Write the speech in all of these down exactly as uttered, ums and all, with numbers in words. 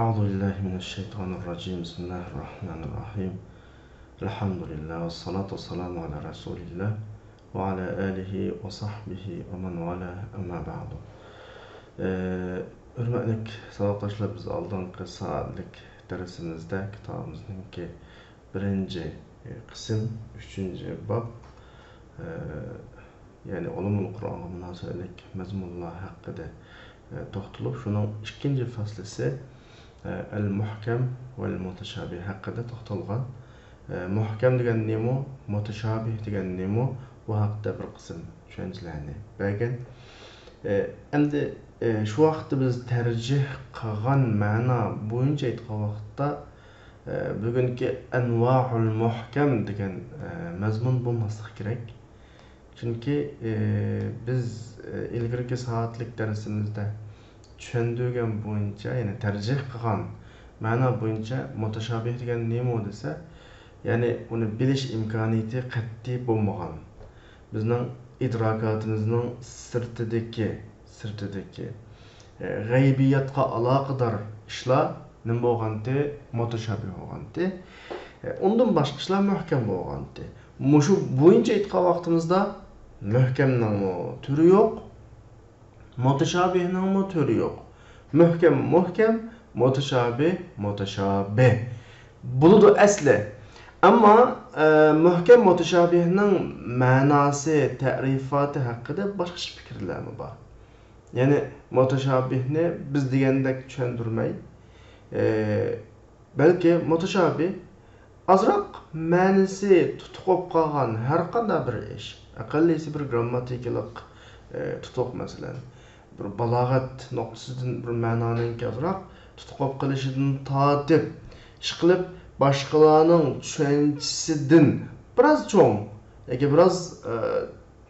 أعوذ بالله من الشيطان الرجيم. بسم الله الرحمن الرحيم. الحمد لله والصلاة والسلام على رسول الله وعلى آله وصحبه ومن والاه، أما بعد. ئى، ھۆرمەتلىك ساۋاقداشلار، بىز ئالدىنقى سائەتلىك دەرسىمىزدە كىتابىمىزنىڭكى بىرىنچى، ئى، قىسىم، ئۈچىنچى باب، ئى، يەنى ئۇلۇمۇل قۇرئانغا مۇناسىۋەتلىك مەزمۇنلار ھەققىدە، ئى، توختىلىپ، شۇنىڭ ئىككىنچى فەسلىسى، ئى، ئەل مۇھكەم ۋەل مۇتەشابىھ ھەققىدە توختالغان. ئى، مۇھكەم دېگەن نېمە، مۇتەشابىھ دېگەن نېمە، بۇ ھەقتە بىر قىسىم چۈشەنچىلەرنى بەرگەن. ئى، ئەمدى، ئى، شۇ ۋاقىتتا بىز تەرجىھ قىلغان مەنا بويىچە ئېيتقان ۋاقىتتا، ئى، بۈگۈنكى ئەنۋائۇل مۇھكەم دېگەن، ئى، مەزمۇن بولماسلىقى كېرەك. چۈنكى، ئى، بىز، ئى، ئىلگىرىكى سائەتلىك دەرسىمىزدە چۈشەندۈرگەن بويىچە، يەنى تەرجىھ قىلغان مەنا بويىچە مۇتەشابىھ دېگەن نېمە دېسە، يەنى ئۇنى بىلىش ئىمكانىيىتى قەتئىي بولمىغان، بىزنىڭ ئىدراكاتىمىزنىڭ سىرتىدىكى، سىرتىدىكى، ئى، غەيبىياتقا ئالاقىدار ئىشلار نېمە بولغانتى؟ مۇتەشابىھ بولغانتى. ئى، ئۇندىن باشقا ئىشلار مۇھكەم بولغانتى. مۇشۇ بويىچە ئېيتقان ۋاقتىمىزدا مۇھكەمنىڭمۇ تۈرى يوق، مۇتەشابىھنىڭمۇ تۈرى يوق. مۇھكەم مۇھكەم، مۇتەشابىھ مۇتەشابىھ بولىدۇ ئەسلى. ئەمما، ئە، مۇھكەم مۇتەشابىھنىڭ مەناسى، تەرىپاتى ھەققىدە باشقىچە پىكىرلەرمۇ بار. يەنى مۇتەشابىھنى بىز دېگەندەك چۈشەندۈرمەي، ئە، بەلكى مۇتەشابىھ ئازراق مەنىسى تۇتۇق بولۇپ قالغان ھەر قانداق بىر ئىش، ئەقەللىيسى بىر گرامماتىكىلىق، ئى، تۇتۇق، مەسىلەن، بىر بالاغەت نۇقتىسىدىن بىر مەنانىڭكى ئازراق تۇتۇق بولۇپ قېلىشىدىن تارتىپ، ئىشقىلىپ باشقىلارنىڭ چۈشەنچىسىدىن بىراز چوڭ ياكى بىراز، ئى،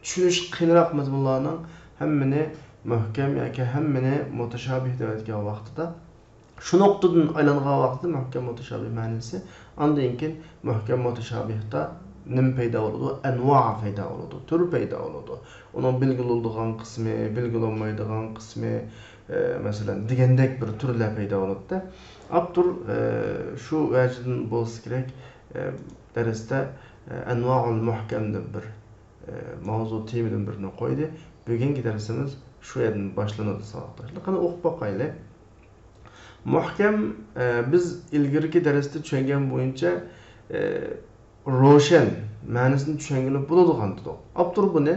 چۈشىنىش قىيىنراق مەزمۇنلارنىڭ ھەممىنى مۇھكەم ياكى ھەممىنى مۇتەشابىھ دەۋەتكەن ۋاقتىدا، شۇ نۇقتىدىن ئايلانغان ۋاقتىدا مۇھكەم مۇتەشابىھ مەنىسى، ئاندىن كېيىن مۇھكەم مۇتەشابىھتا نېمە پەيدا بولىدۇ؟ ئەنۋا پەيدا بولىدۇ، تۈر پەيدا بولىدۇ. ئۇنىڭ بىلگىلى بولىدىغان قىسمى، بىلگىلى بولمايدىغان قىسمى، ئە، مەسىلەن، دېگەندەك بىر تۈرلەر پەيدا بولىدۇ. ئاپتور، ئە، شۇ ۋەجىدىن بولسا كېرەك، ئە، دەرستە، ئە، ئەنۋائۇل مۇھكەم دەپ بىر، ئە، ماۋزۇ تېمىدىن بىرنى قويدى. بۈگۈنكى دەرسىمىز شۇ يەردىن باشلىنىدۇ، ساۋاقداشلار. قېنى ئوقۇپ باقايلى. مۇھكەم، ئە، بىز ئىلگىرىكى دەرستە چۈشەنگەن بويىچە، ئە، روشەن مەنىسىنى چۈشەنگىلى بولىدىغان دېدۇق. ئاپتور بۇنى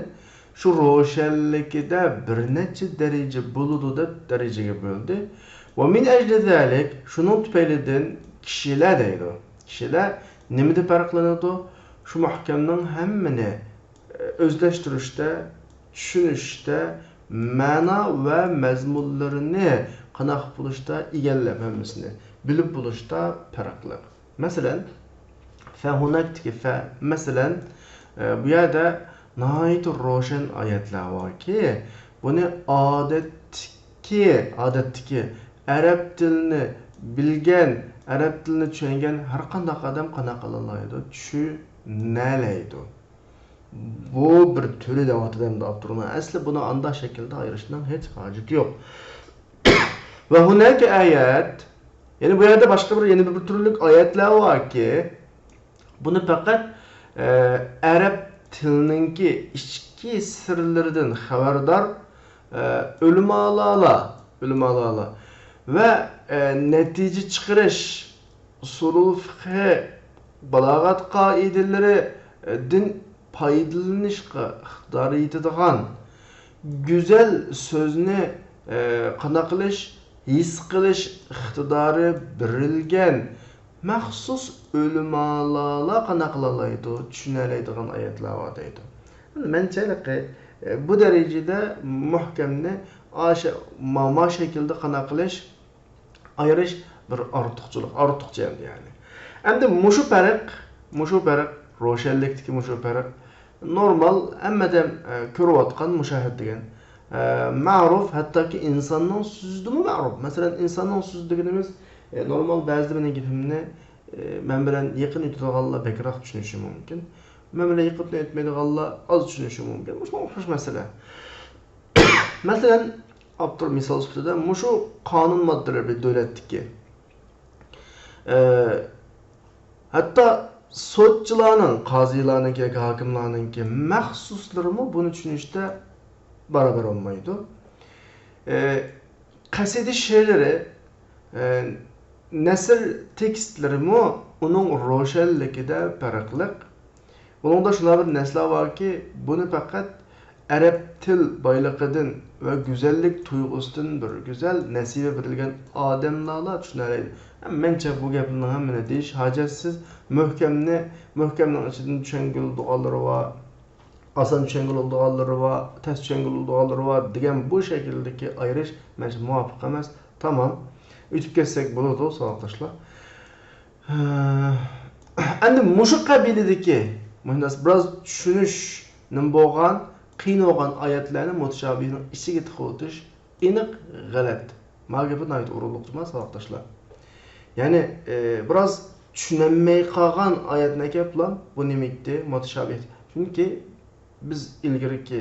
شۇ روشەنلىكىدە بىر نەچچە دەرىجە بولىدۇ دەپ دەرىجىگە بۆلدى. ۋە مىن ئەجلى زالىك، شۇنىڭ تۈپەيلىدىن كىشىلەر دەيدۇ. كىشىلەر نېمىدە پەرقلىنىدۇ؟ شۇ مۇھكەمنىڭ ھەممىنى ئۆزلەشتۈرۈشتە، چۈشىنىشتە، مەنا ۋە مەزمۇنلىرىنى قانداق بولۇشتا ئىگىلەپ ھەممىسىنى بىلىپ بولۇشتا پەرقلىق. مەسىلەن، فە ھۇناكتىكى فە، مەسىلەن، ئە، بۇ يەردە ناھايىتى روشەن ئايەتلەر باركى، بۇنى ئادەتتىكى، ئادەتتىكى ئەرەب تىلىنى بىلگەن، ئەرەب تىلىنى چۈشەنگەن ھەر قانداق ئادەم قانداق قىلالايدۇ؟ چۈشىنەلەيدۇ. بۇ بىر تۈرى دەۋاتىدۇ ئەمدى ئاپتورنىڭ. ئەسلى بۇنى ئانداق شەكىلدە ئايرىشنىڭ ھېچ ھاجىتى يوق. ۋە ھۇناكە ئايەت، يەنى بۇ يەردە باشقا بىر، يەنە بىر تۈرلۈك ئايەتلەر باركى، بۇنى پەقەت، ئە، ئەرەب تىلىنىڭكى ئىچكى سىرلىرىدىن خەۋەردار، ئە، ئۆلىمالارلا، ئۆلىمالارلا ۋە، ئە، نەتىجە چىقىرىش، ئۇسۇلۇل فىقھى، بالاغەت قائىدىلىرىدىن پايدىلىنىشقا ئىقتىدار يېتىدىغان، گۈزەل سۆزنى، ئە، قانداق قىلىش، ھېس قىلىش ئىقتىدارى بېرىلگەن مەخسۇس ئۆلىمالارلا قانداق قىلالايدۇ، چۈشىنەلەيدىغان ئايەتلەر بار دەيدۇ. مەنچە، ئە، بۇ دەرىجىدە مۇھكەمنى ئاشۇ، ما، ما شەكىلدە قانداق قىلىش، ئايرىش بىر ئارتۇقچىلىق، ئارتۇقچە ئەمدى، يەنى. ئەمدى مۇشۇ پەرق، مۇشۇ پەرق، روشەنلىكتىكى مۇشۇ پەرق نورمال، ھەممە ئادەم، ئە، كۆرۈۋاتقان، مۇشاھىدە دېگەن، ئە، مەرۇپ، ھەتتاكى ئىنساننىڭ سۆزىدىمۇ مەرۇپ. مەسىلەن، ئىنساننىڭ سۆزى دېگىنىمىز، ئە، نورمال بەزىدە مېنىڭ گېپىمنى، ئە، مەن بىلەن يېقىن ئۆتىدىغانلار بەكرەك چۈشىنىشى مۇمكىن. مەن بىلەن يېقىن ئۆتمەيدىغانلار ئاز چۈشىنىشى مۇمكىن. مۇشۇنىڭغا ئوخشاش مەسىلە. مەسىلەن، ئاپتور مىسال سۈپىتىدە مۇشۇ قانۇن ماددىلىرى بىر دۆلەتتىكى، ئە، ھەتتا سوتچىلارنىڭ، قازىلارنىڭكى ياكى ھاكىملارنىڭكى مەخسۇسلىرىمۇ بۇنى چۈشىنىشتە بارابەر بولمايدۇ. ئە، قەسىدە شېئىرلىرى، ئە، نەسر تېكىستلىرىمۇ ئۇنىڭ روشەنلىكىدە پەرقلىق. بۇنىڭدا شۇنداق بىر نەرسىلەر باركى، بۇنى پەقەت ئەرەب تىل بايلىقىدىن ۋە گۈزەللىك تۇيغۇسىدىن بىر گۈزەل نەسىۋە بېرىلگەن ئادەملەرلا چۈشىنەلەيدۇ. مەنچە بۇ گەپنىڭ ھەممىنى دېيىش ھاجەتسىز. مۆھكەمنى، مۆھكەمنىڭ ئىچىدىن چۈشەنگىلى بولىدىغانلىرى بار، ئاسان چۈشەنگىلى بولىدىغانلىرى بار، تەس چۈشەنگىلى بولىدىغانلىرى بار دېگەن بۇ شەكىلدىكى ئايرىش مەنچە مۇۋاپىق ئەمەس. تامام. ئۆتۈپ كەتسەك بولىدۇ، ساۋاقداشلار. ئەمدى مۇشۇ قەبىلىدىكى، مۇنداق بىراز چۈشىنىش نېمە بولغان، قىيىن بولغان ئايەتلەرنى مۇتەشابىھنىڭ ئىچىگە تىقىۋېتىش ئېنىق غەلەت. مانا گېپى ناھايىتى ئورۇنلۇق جۇما، ساۋاقداشلار. يەنى، ئى، بىراز چۈشىنەلمەي قالغان ئايەتنى ئەكەپلا، بۇ نېمە ئىدى؟ مۇتەشابىھ. چۈنكى بىز ئىلگىرىكى،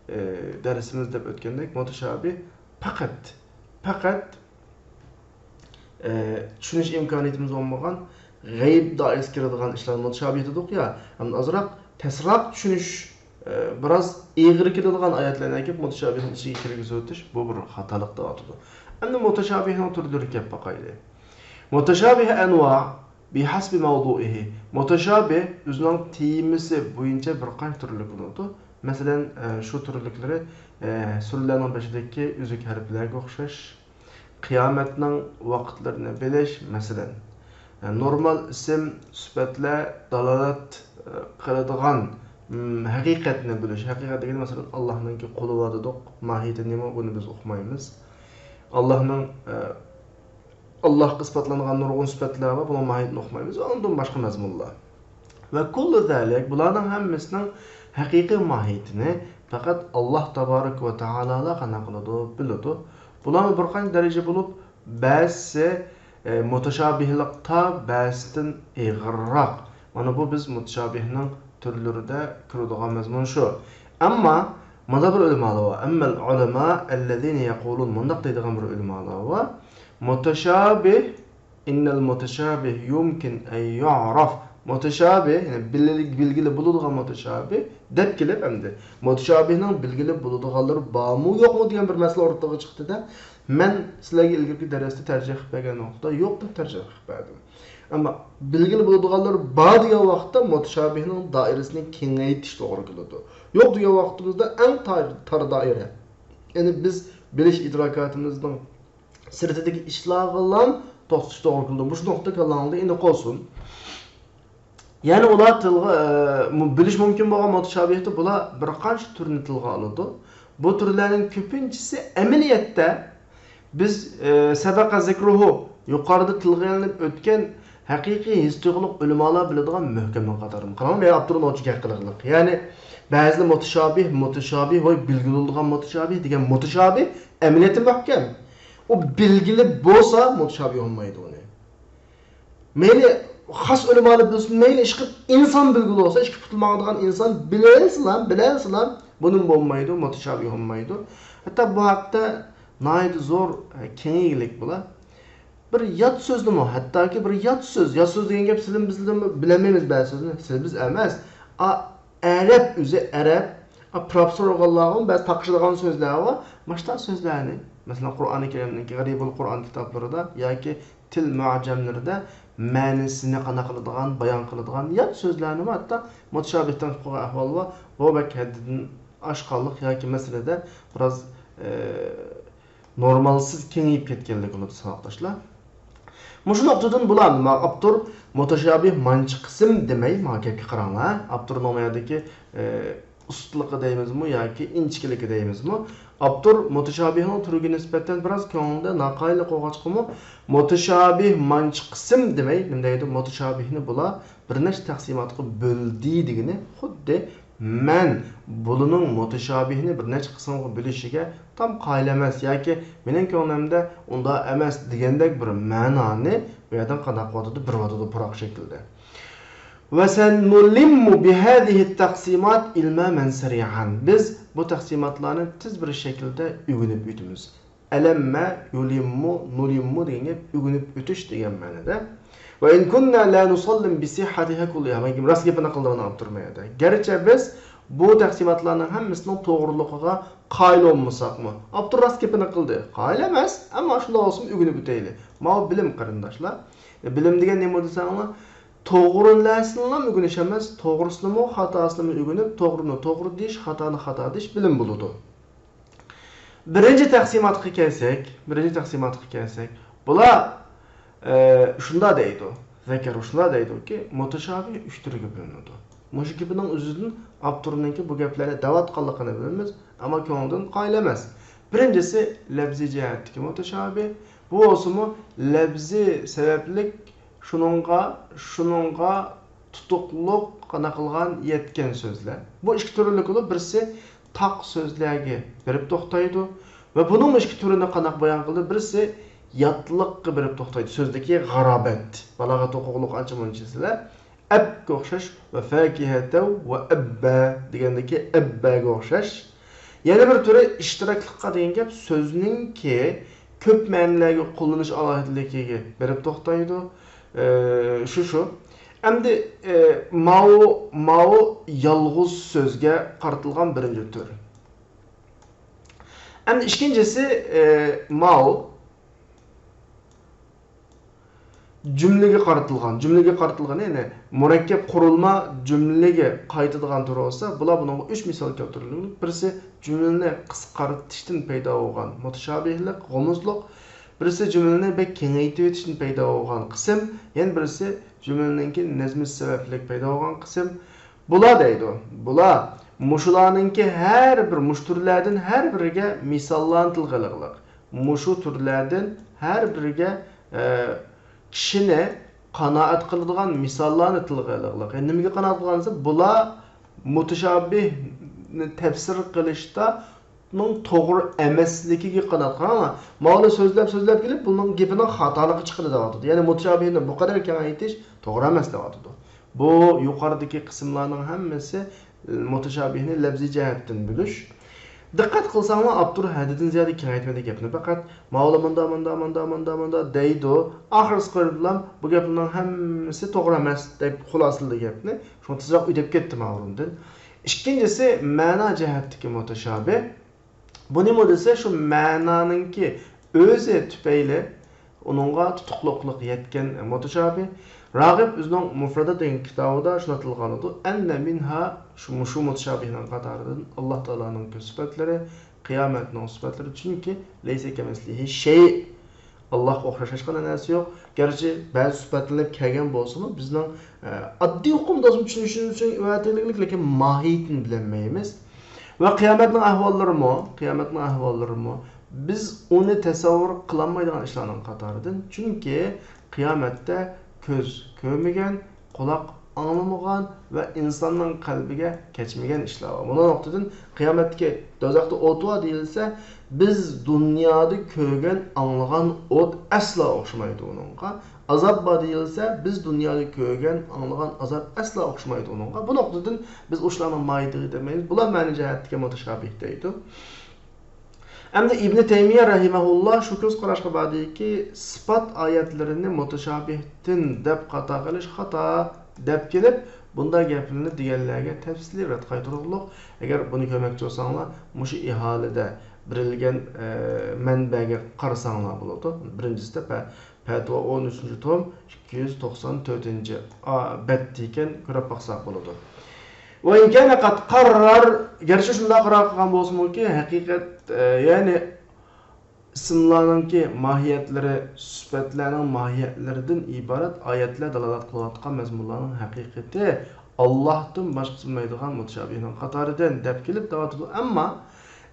ئى، دەرسىمىزدە دەپ ئۆتكەندەك، مۇتەشابىھ پەقەت، پەقەت ئى، چۈشىنىش ئىمكانىيىتىمىز بولمىغان غەيىب دائىرىسىگە كىرىدىغان ئىشلارنى مۇتەشابىھ دېدۇق يا، ئەمدى ئازراق تەسراق چۈشىنىش، ئى، بىراز ئېغىر كېلىدىغان ئايەتلەرنى ئەكىپ مۇتەشابىھنىڭ ئىچىگە كىرگۈزۈۋېتىش، بۇ بىر خاتالىق دەۋاتىدۇ. ئەمدى مۇتەشابىھنىڭ تۈرلىرىگە كەپ باقايلى. مۇتەشابىھ ئەنۋا بىھەسبى مەۋزۇئىھى. مۇتەشابىھ ئۆزىنىڭ تېمىسى بويىچە بىر قانچە تۈرلۈك بولىدۇ. مەسىلەن، ئى، شۇ تۈرلۈكلىرى، ئى، سۈرىلەرنىڭ بېشىدىكى ئۈزۈك ھەرپلەرگە ئوخشاش. قىيامەتنىڭ ۋاقىتلىرىنى بىلىش، مەسىلەن، نورمال ئىسىم، سۈپەتلەر دالالەت قىلىدىغان، م، ھەقىقەتنى بىلىش. ھەقىقەت دېگەن، مەسىلەن، ئاللاھنىڭكى قولى بار دېدۇق. ماھىيىتى نېمە، بۇنى بىز ئۇقمايمىز. ئاللاھنىڭ، ئە، ئاللاھقا ئىسپاتلانغان نۇرغۇن سۈپەتلەر بار، بۇنىڭ ماھىيىتىنى ئۇقمايمىز ۋە ئۇنىڭدىن باشقا مەزمۇنلار. ۋە كۇللۇ زالىك، بۇلارنىڭ ھەممىسىنىڭ ھەقىقىي ماھىيىتىنى پەقەت ئاللاھ تابارەك ۋە تائالالا قانداق قىلىدۇ، بىلىدۇ. بۇلارمۇ بىر قانچە دەرىجە بولۇپ، بەزىسى، ئى، مۇتەشابىھلىقتا بەزىسىدىن ئېغىرراق. مانا بۇ بىز مۇتەشابىھنىڭ تۈرلىرىدە كىرىدىغان مەزمۇن شۇ. ئەمما مۇنداق بىر ئۆلىمالار بار. أما العلماء الذين يقولون، مۇنداق دەيدىغان بىر ئۆلىمالار بار. مۇتەشابىھ، إن المتشابه يمكن أن يعرف. مۇتەشابىھ، يەنى بىل-، بىلگىلى بولىدىغان مۇتەشابىھ دەپ كېلىپ، ئەمدى مۇتەشابىھنىڭ بىلگىلى بولىدىغانلىرى بارمۇ، يوقمۇ دېگەن بىر مەسىلە ئوتتۇرىغا چىقتى-دە، مەن سىلەرگە ئىلگىرىكى دەرستە تەرجىمە قىلىپ بەرگەن ۋاقىتتا يوق دەپ تەرجىمە قىلىپ بەردىم. ئەمما بىلگىلى بولىدىغانلىرى بار دېگەن ۋاقىتتا مۇتەشابىھنىڭ دائىرىسىنى كېڭەيتىش توغرا كېلىدۇ. يوق دېگەن ۋاقتىمىزدا ئەڭ تار، تار دائىرە، يەنى بىز بىلىش ئىدراكاتىمىزنىڭ سىرتىدىكى ئىشلارغىلا توختىتىش توغرا كېلىدۇ. مۇشۇ نۇقتا كاللاڭلاردا ئېنىق بولسۇن. يەنى ئۇلار تىلغا، ئە، مۇ-، بىلىش مۇمكىن بولغان مۇتەشابىھتا بۇلار بىر قانچە تۈرنى تىلغا ئالىدۇ. بۇ تۈرلەرنىڭ كۆپىنچىسى ئەمەلىيەتتە بىز، ئە، سەبەقە زىكرۇھۇ، يۇقىرىدا تىلغا ئېلىنىپ ئۆتكەن ھەقىقىي ھېس تۇيغۇلۇق ئۆلىمالار بىلىدىغان مۆھكەمنىڭ قاتارىدىن. قاراڭلار، مەن ئاپتورنىڭ ئوچۇق گەپ قىلىقلىق. يەنى بەزىلەر مۇتەشابىھ، مۇتەشابىھ، ۋاي بىلگىلى بولىدىغان مۇتەشابىھ دېگەن مۇتەشابىھ ئەمەلىيەتتە مۆھكەم. ئۇ بىلگىلى بولسا مۇتەشابىھ بولمايدۇ ئۇنى. مەيلى خاس ئۆلىمالار بىلسۇن، مەيلى ئىشقىلىپ ئىنسان بىلگۈلى بولسا، ئىككى پۇتى ماڭىدىغان ئىنسان بىلەلىسىلا، بىلەلىسىلا، بۇنىمۇ بولمايدۇ، مۇتەشابىھ بولمايدۇ. ھەتتا بۇ ھەقتە ناھايىتى زور، ئە، كېڭىيگۈلۈك بۇلار. بىر يات سۆزنىمۇ، ھەتتاكى بىر يات سۆز، يات سۆز دېگەن گەپ سىلىمۇ بىزلىمۇ بىلەلمەيمىز بەزى سۆزنى، سىلىمىز ئەمەس. ئا، ئەرەب ئۆزى ئەرەب، ئا، پروفېسسور بولغانلارغىمۇ بەزى تاقىشىدىغان سۆزلەر بار. ماشۇنداق سۆزلەرنى، مەسىلەن، قۇرئانى كەرىمنىڭكى غەرىبۇل قۇرئان كىتابلىرىدا ياكى تىل مۇئەججەملىرىدە مەنىسىنى قانداق قىلىدىغان، بايان قىلىدىغان يات سۆزلەرنىمۇ ھەتتا مۇتەشابىھتىن قىلغان ئەھۋال بار. بۇ بەك ھەددىدىن ئاشقانلىق ياكى مەسىلىدە بىراز، ئى، نورمالسىز كېڭىيىپ كەتكەنلىكى بولىدۇ، ساۋاقداشلار. مۇشۇ نۇقتىدىن بۇلار، ما-، ئاپتور مۇتەشابىھ مانچە قىسىم دېمەي، ما گەپكە قاراڭلار. ئاپتورنىڭ ما يەردىكى، ئى، ئۇستىلىقى دەيمىزمۇ ياكى ئىنچىكىلىكى دەيمىزمۇ؟ ئاپتور مۇتەشابىھنىڭ تۈرىگە نىسبەتەن بىراز كۆڭلىدە ناقايىللىق بولغاچقىمۇ، مۇتەشابىھ مانچە قىسىم دېمەي، نېمە دەيدۇ؟ مۇتەشابىھنى بۇلار بىر نەچچە تەقسىماتقا بۆلدى دېگىنى خۇددى مەن بۇلىنىڭ مۇتەشابىھنى بىر نەچچە قىسىمغا بۆلۈشىگە تام قايىل ئەمەس ياكى مېنىڭ كۆڭلۈمدە ئۇنداق ئەمەس دېگەندەك بىر مەنانى بۇ يەردىن قانداق قىلىۋاتىدۇ، بېرىۋاتىدۇ پۇراق شەكلىدە. وسنلم بهذه التقسيمات إلماما سريعا. بىز بۇ تەقسىماتلارنى تېز بىر شەكىلدە ئۆگىنىپ ئۆتىمىز. ئەلەممە، يۇلىممۇ، نۇلىممۇ دېگەن گەپ ئۆگىنىپ ئۆتۈش دېگەن مەنىدە. ۋە ئىن كۇننا لا نۇسەللىم بىسىھھەتىھا كۇللىھا. مانا راست گېپىنى قىلدى مانا ئاپتور ما يەردە. گەرچە بىز بۇ تەقسىماتلارنىڭ ھەممىسىنىڭ توغرىلىقىغا قايىل بولمىساقمۇ، ئاپتور راست گېپىنى قىلدى. قايىل ئەمەس، ئەمما شۇنداق بولسىمۇ ئۆگىنىپ ئۆتەيلى. ماۋۇ بىلىم، قېرىنداشلار. بىلىم دېگەن نېمە دېسەڭلار، توغرا نەرسىنىلا ئۆگىنىش ئەمەس، توغرىسىنىمۇ، خاتاسىنىمۇ ئۆگىنىپ، توغرىنى توغرا دېيىش، خاتانى خاتا دېيىش بىلىم بولىدۇ. بىرىنچى تەقسىماتقا كەلسەك، بىرىنچى تەقسىماتقا كەلسەك، بۇلار، ئە، شۇنداق دەيدۇ، زەكەر شۇنداق دەيدۇكى، مۇتەشابىھ ئۈچ تۈرگە بۆلۈنىدۇ. مۇشۇ گېپىنىڭ ئۆزىدىن ئاپتورنىڭكى بۇ گەپلەرنى دەۋاتقانلىقىنى بىلىمىز، ئەمما كۆڭلىدىن قايىل ئەمەس. بىرىنچىسى، لەپزىي جەھەتتىكى مۇتەشابىھ. بۇ بولسىمۇ لەپزىي سەۋەبلىك شۇنىڭغا، شۇنىڭغا تۇتۇقلۇق قانداق قىلغان يەتكەن سۆزلەر. بۇ ئىككى تۈرلۈك بولۇپ، بىرسى تاق سۆزلەرگە بېرىپ توختايدۇ ۋە بۇنىڭ ئىككى تۈرىنى قانداق بايان قىلدى؟ بىرسى ياتلىققا بېرىپ توختايدۇ. سۆزدىكى غارابەت، بالاغەت ئوقۇغۇلۇق ئانچە مۇنچە سىلەر. ئەپكە ئوخشاش ۋە فاكىھەتەۋ ۋە ئەببە دېگەندىكى ئەببەگە ئوخشاش. يەنە بىر تۈرى ئىشتىراكلىققا دېگەن گەپ سۆزنىڭكى كۆپ مەنىلەرگە قوللىنىش ئالاھىدىلىكىگە بېرىپ توختايدۇ. ئە، شۇ، شۇ. ئەمدى، ئە، ماۋۇ، ماۋۇ يالغۇز سۆزگە قارىتىلغان بىرىنچى تۈر. ئەمدى ئىككىنچىسى، ئە، ماۋۇ جۈملىگە قارىتىلغان، جۈملىگە قارىتىلغان، يەنى مۇرەككەپ قۇرۇلما جۈملىگە قايتىدىغان تۈر بولسا، بۇلار بۇنىڭغا ئۈچ مىسال كەلتۈرۈلگەن. بىرسى جۈملىنى قىسقارتىشتىن پەيدا بولغان مۇتەشابىھلىق، غۇمۇزلۇق. بىرسى جۈملىنى بەك كېڭەيتىۋېتىشتىن پەيدا بولغان قىسىم، يەنە بىرسى جۈملىنىڭكى نەزمى سەۋەبلىك پەيدا بولغان قىسىم. بۇلار دەيدۇ، بۇلار مۇشۇلارنىڭكى ھەر بىر، مۇشۇ تۈرلەردىن ھەر بىرىگە مىساللارنى تىلغا ئېلىغلىق. مۇشۇ تۈرلەردىن ھەر بىرىگە، ئە، كىشىنى قانائەت قىلىدىغان مىساللارنى تىلغا ئېلىغلىق. يەنى نېمىگە قانائەت قىلغان دېسە، بۇلار مۇتەشابىھنى تەپسىر قىلىشتا نىڭ توغرا ئەمەسلىكىگە قانائەت قىلغان. ماۋۇنى سۆزلەپ، سۆزلەپ كېلىپ، بۇنىڭ گېپىنىڭ خاتالىقى چىقىدۇ دەۋاتىدۇ. يەنى مۇتەشابىھنى بۇ قەدەر كېڭەيتىش توغرا ئەمەس دەۋاتىدۇ. بۇ يۇقىرىدىكى قىسىملارنىڭ ھەممىسى، ئە، مۇتەشابىھنى لەپزىي جەھەتتىن بۆلۈش. دىققەت قىلساڭلار، ئاپتور ھەددىدىن زىيادە كېڭەيتمىدى گەپنى. پەقەت ماۋۇلا مۇندا، مۇندا، مۇندا، مۇندا، مۇندا دەيدۇ. ئاخىرسى قويۇپلا، بۇ گەپنىڭ ھەممىسى توغرا ئەمەس دەپ خۇلاسىلىدى گەپنى. شۇڭا تېزراق ئۆتۈپ كەتتى ماۋۇ ئورۇندىن. ئىككىنچىسى، مەنا جەھەتتىكى مۇتەشابىھ. بۇ نېمە دېسە، شۇ مەنانىڭكى ئۆزى تۈپەيلى ئۇنىڭغا تۇتۇقلۇقلۇق يەتكەن مۇتەشابىھ. راغىب ئۆزىنىڭ مۇفرەدات دېگەن كىتابىدا شۇنداق تىلغا ئالىدۇ، ئەننە مىنھا، شۇ، مۇشۇ مۇتەشابىھنىڭ قاتارىدىن ئاللا تائالانىڭ كۆز سۈپەتلىرى، قىيامەتنىڭ سۈپەتلىرى، چۈنكى لەيسە كەمىسلىھى شەيئ، ئاللاغا ئوخشاش ھېچقانداق نەرسە يوق. گەرچە بەزى سۈپەتلىنىپ كەلگەن بولسىمۇ، بىزنىڭ، ئە، ئاددىي ئۇقۇمدا چۈشىنىشىمىز ئۈچۈن ئىبارەتلىك، لېكىن ماھىيىتىنى بىلەلمەيمىز. ۋە قىيامەتنىڭ ئەھۋاللىرىمۇ، قىيامەتنىڭ ئەھۋاللىرىمۇ بىز ئۇنى تەسەۋۋۇر قىلالمايدىغان ئىشلارنىڭ قاتارىدىن. چۈنكى قىيامەتتە كۆز كۆرمىگەن، قۇلاق ئاڭلىمىغان ۋە ئىنساننىڭ قەلبىگە كەچمىگەن ئىشلار بار. بۇنىڭ نۇقتىدىن قىيامەتتىكى دوزاختا ئوت بار دېيىلسە، بىز دۇنيادا كۆرگەن، ئاڭلىغان ئوت ئەسلا ئوخشىمايدۇ ئۇنىڭغا. ئازاب بار دېيىلسە، بىز دۇنيادا كۆرگەن، ئاڭلىغان ئازاب ئەسلا ئوخشىمايدۇ ئۇنىڭغا. بۇ نۇقتىدىن بىز ئۇ ئىشلارنىڭ ماھىيىتىگە يېتەلمەيمىز. بۇلار مەنە جەھەتتىكى مۇتەشابىھ دەيدۇ. ئەمدى ئىبنى تەيمىيە رەھىمەھۇللا شۇ كۆز قاراشقا باردىكى، سىپات ئايەتلىرىنى مۇتەشابىھتىن دەپ خاتا قىلىش خاتا دەپ كېلىپ، بۇنداق گەپلەرنى دېگەنلەرگە تەپسىلىي رەت قايتۇرغۇلۇق. ئەگەر بۇنى كۆرمەكچى بولساڭلار، مۇشۇ ئىھالىدە بېرىلگەن، ئە، مەنبەگە قارىساڭلار بولىدۇ. بىرىنچىسىدە پە-، پەتىۋا ئون ئۈچىنچى توم، ئىككى يۈز توقسان تۆتىنچى ئا-، بەتتىكەن، كۆرۈپ باقساق بولىدۇ. وإن كان قد قرر، گەرچە شۇنداق قارار قىلغان بولسىمۇكى، ھەقىقەت، ئە، يەنى ئىسىملارنىڭكى ماھىيەتلىرى سۈپەتلەرنىڭ ماھىيەتلىرىدىن ئىبارەت ئايەتلەر دالالەت قىلىۋاتقان مەزمۇنلارنىڭ ھەقىقىتى ئاللاھتىن باشقىسى بىلمەيدىغان مۇتەشابىھنىڭ قاتارىدىن دەپ كېلىپ دەۋاتىدۇ. ئەمما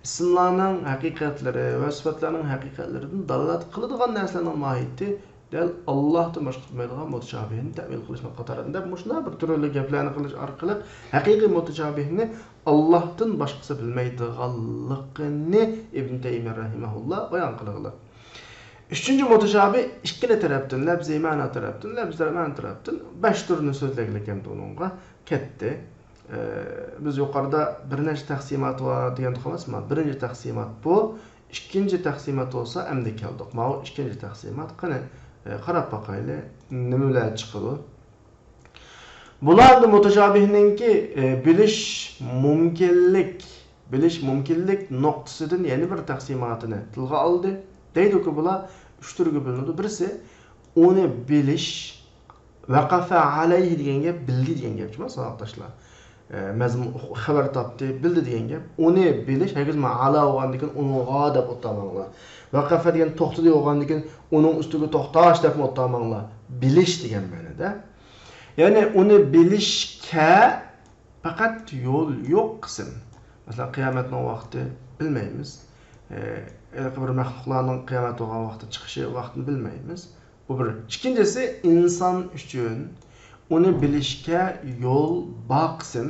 ئىسىملارنىڭ ھەقىقەتلىرى ۋە سۈپەتلەرنىڭ ھەقىقەتلىرىدىن دالالەت قىلىدىغان نەرسىلەرنىڭ ماھىيىتى دەل ئاللاھتىن باشقىسى بىلمەيدىغان مۇتەشابىھنى تەۋىل قىلىشنىڭ قاتارىدىن دەپ، مۇشۇنداق بىر تۈرلۈك گەپلەرنى قىلىش ئارقىلىق ھەقىقىي مۇتەشابىھنى ئاللاھتىن باشقىسى بىلمەيدىغانلىقىنى ئىبن تەيمىيە رەھىمەھۇللا بايان قىلغىلى. ئۈچىنچى مۇتەشابىھ ئىككىلا تەرەپتىن، لەپزىي مەنا تەرەپتىن، لەپزىي مەنا تەرەپتىن بەش تۈرنى سۆزلەگلىك ئەمدى ئۇنىڭغا كەتتى. ئە، بىز يۇقىرىدا بىر نەچچە تەقسىماتى بار دېگەن تۇغۇلماسمۇ؟ بىرىنچى تەقسىمات بۇ. ئىككىنچى تەقسىمات بولسا ئەمدى كەلدۇق. ماۋۇ ئىككىنچى تەقسىمات. قېنى، ئە، قاراپ باقايلى، نېمىلەر چىقىدۇ؟ بۇلار ئەمدى مۇتەشابىھنىڭكى، ئە، بىلىش مۇمكىنلىك، بىلىش مۇمكىنلىك نۇقتىسىدىن يەنە بىر تەقسىماتىنى تىلغا ئالدى. دەيدۇكى، بۇلار ئۈچ تۈرگە بۆلۈنىدۇ. بىرسى، ئۇنى بىلىش، ۋەقەفە ئەلەيھى دېگەن گەپ بىلدى دېگەن گەپ، ساۋاقداشلار. ئە، مەزمۇن، خەۋەر تاپتى، بىلدى دېگەن گەپ. ئۇنى بىلىش، ھەرگىزمۇ ئەلا بولغاندىن كېيىن ئۇنىڭغا دەپ ئولتۇرماڭلار. ۋەقەفە دېگەن توختىدى بولغاندىن كېيىن ئۇنىڭ ئۈستىگە توختاش دەپمۇ ئولتۇرماڭلار. بىلىش دېگەن مەنىدە. يەنى ئۇنى بىلىشكە پەقەت يول يوق قىسىم. مەسىلەن، قىيامەتنىڭ ۋاقتى بىلمەيمىز. ئە، ھېلىقى بىر مەخلۇقلارنىڭ قىيامەت بولغان ۋاقتى چىقىشى ۋاقتىنى بىلمەيمىز. بۇ بىر. ئىككىنچىسى، ئىنسان ئۈچۈن ئۇنى بىلىشكە يول بار قىسىم،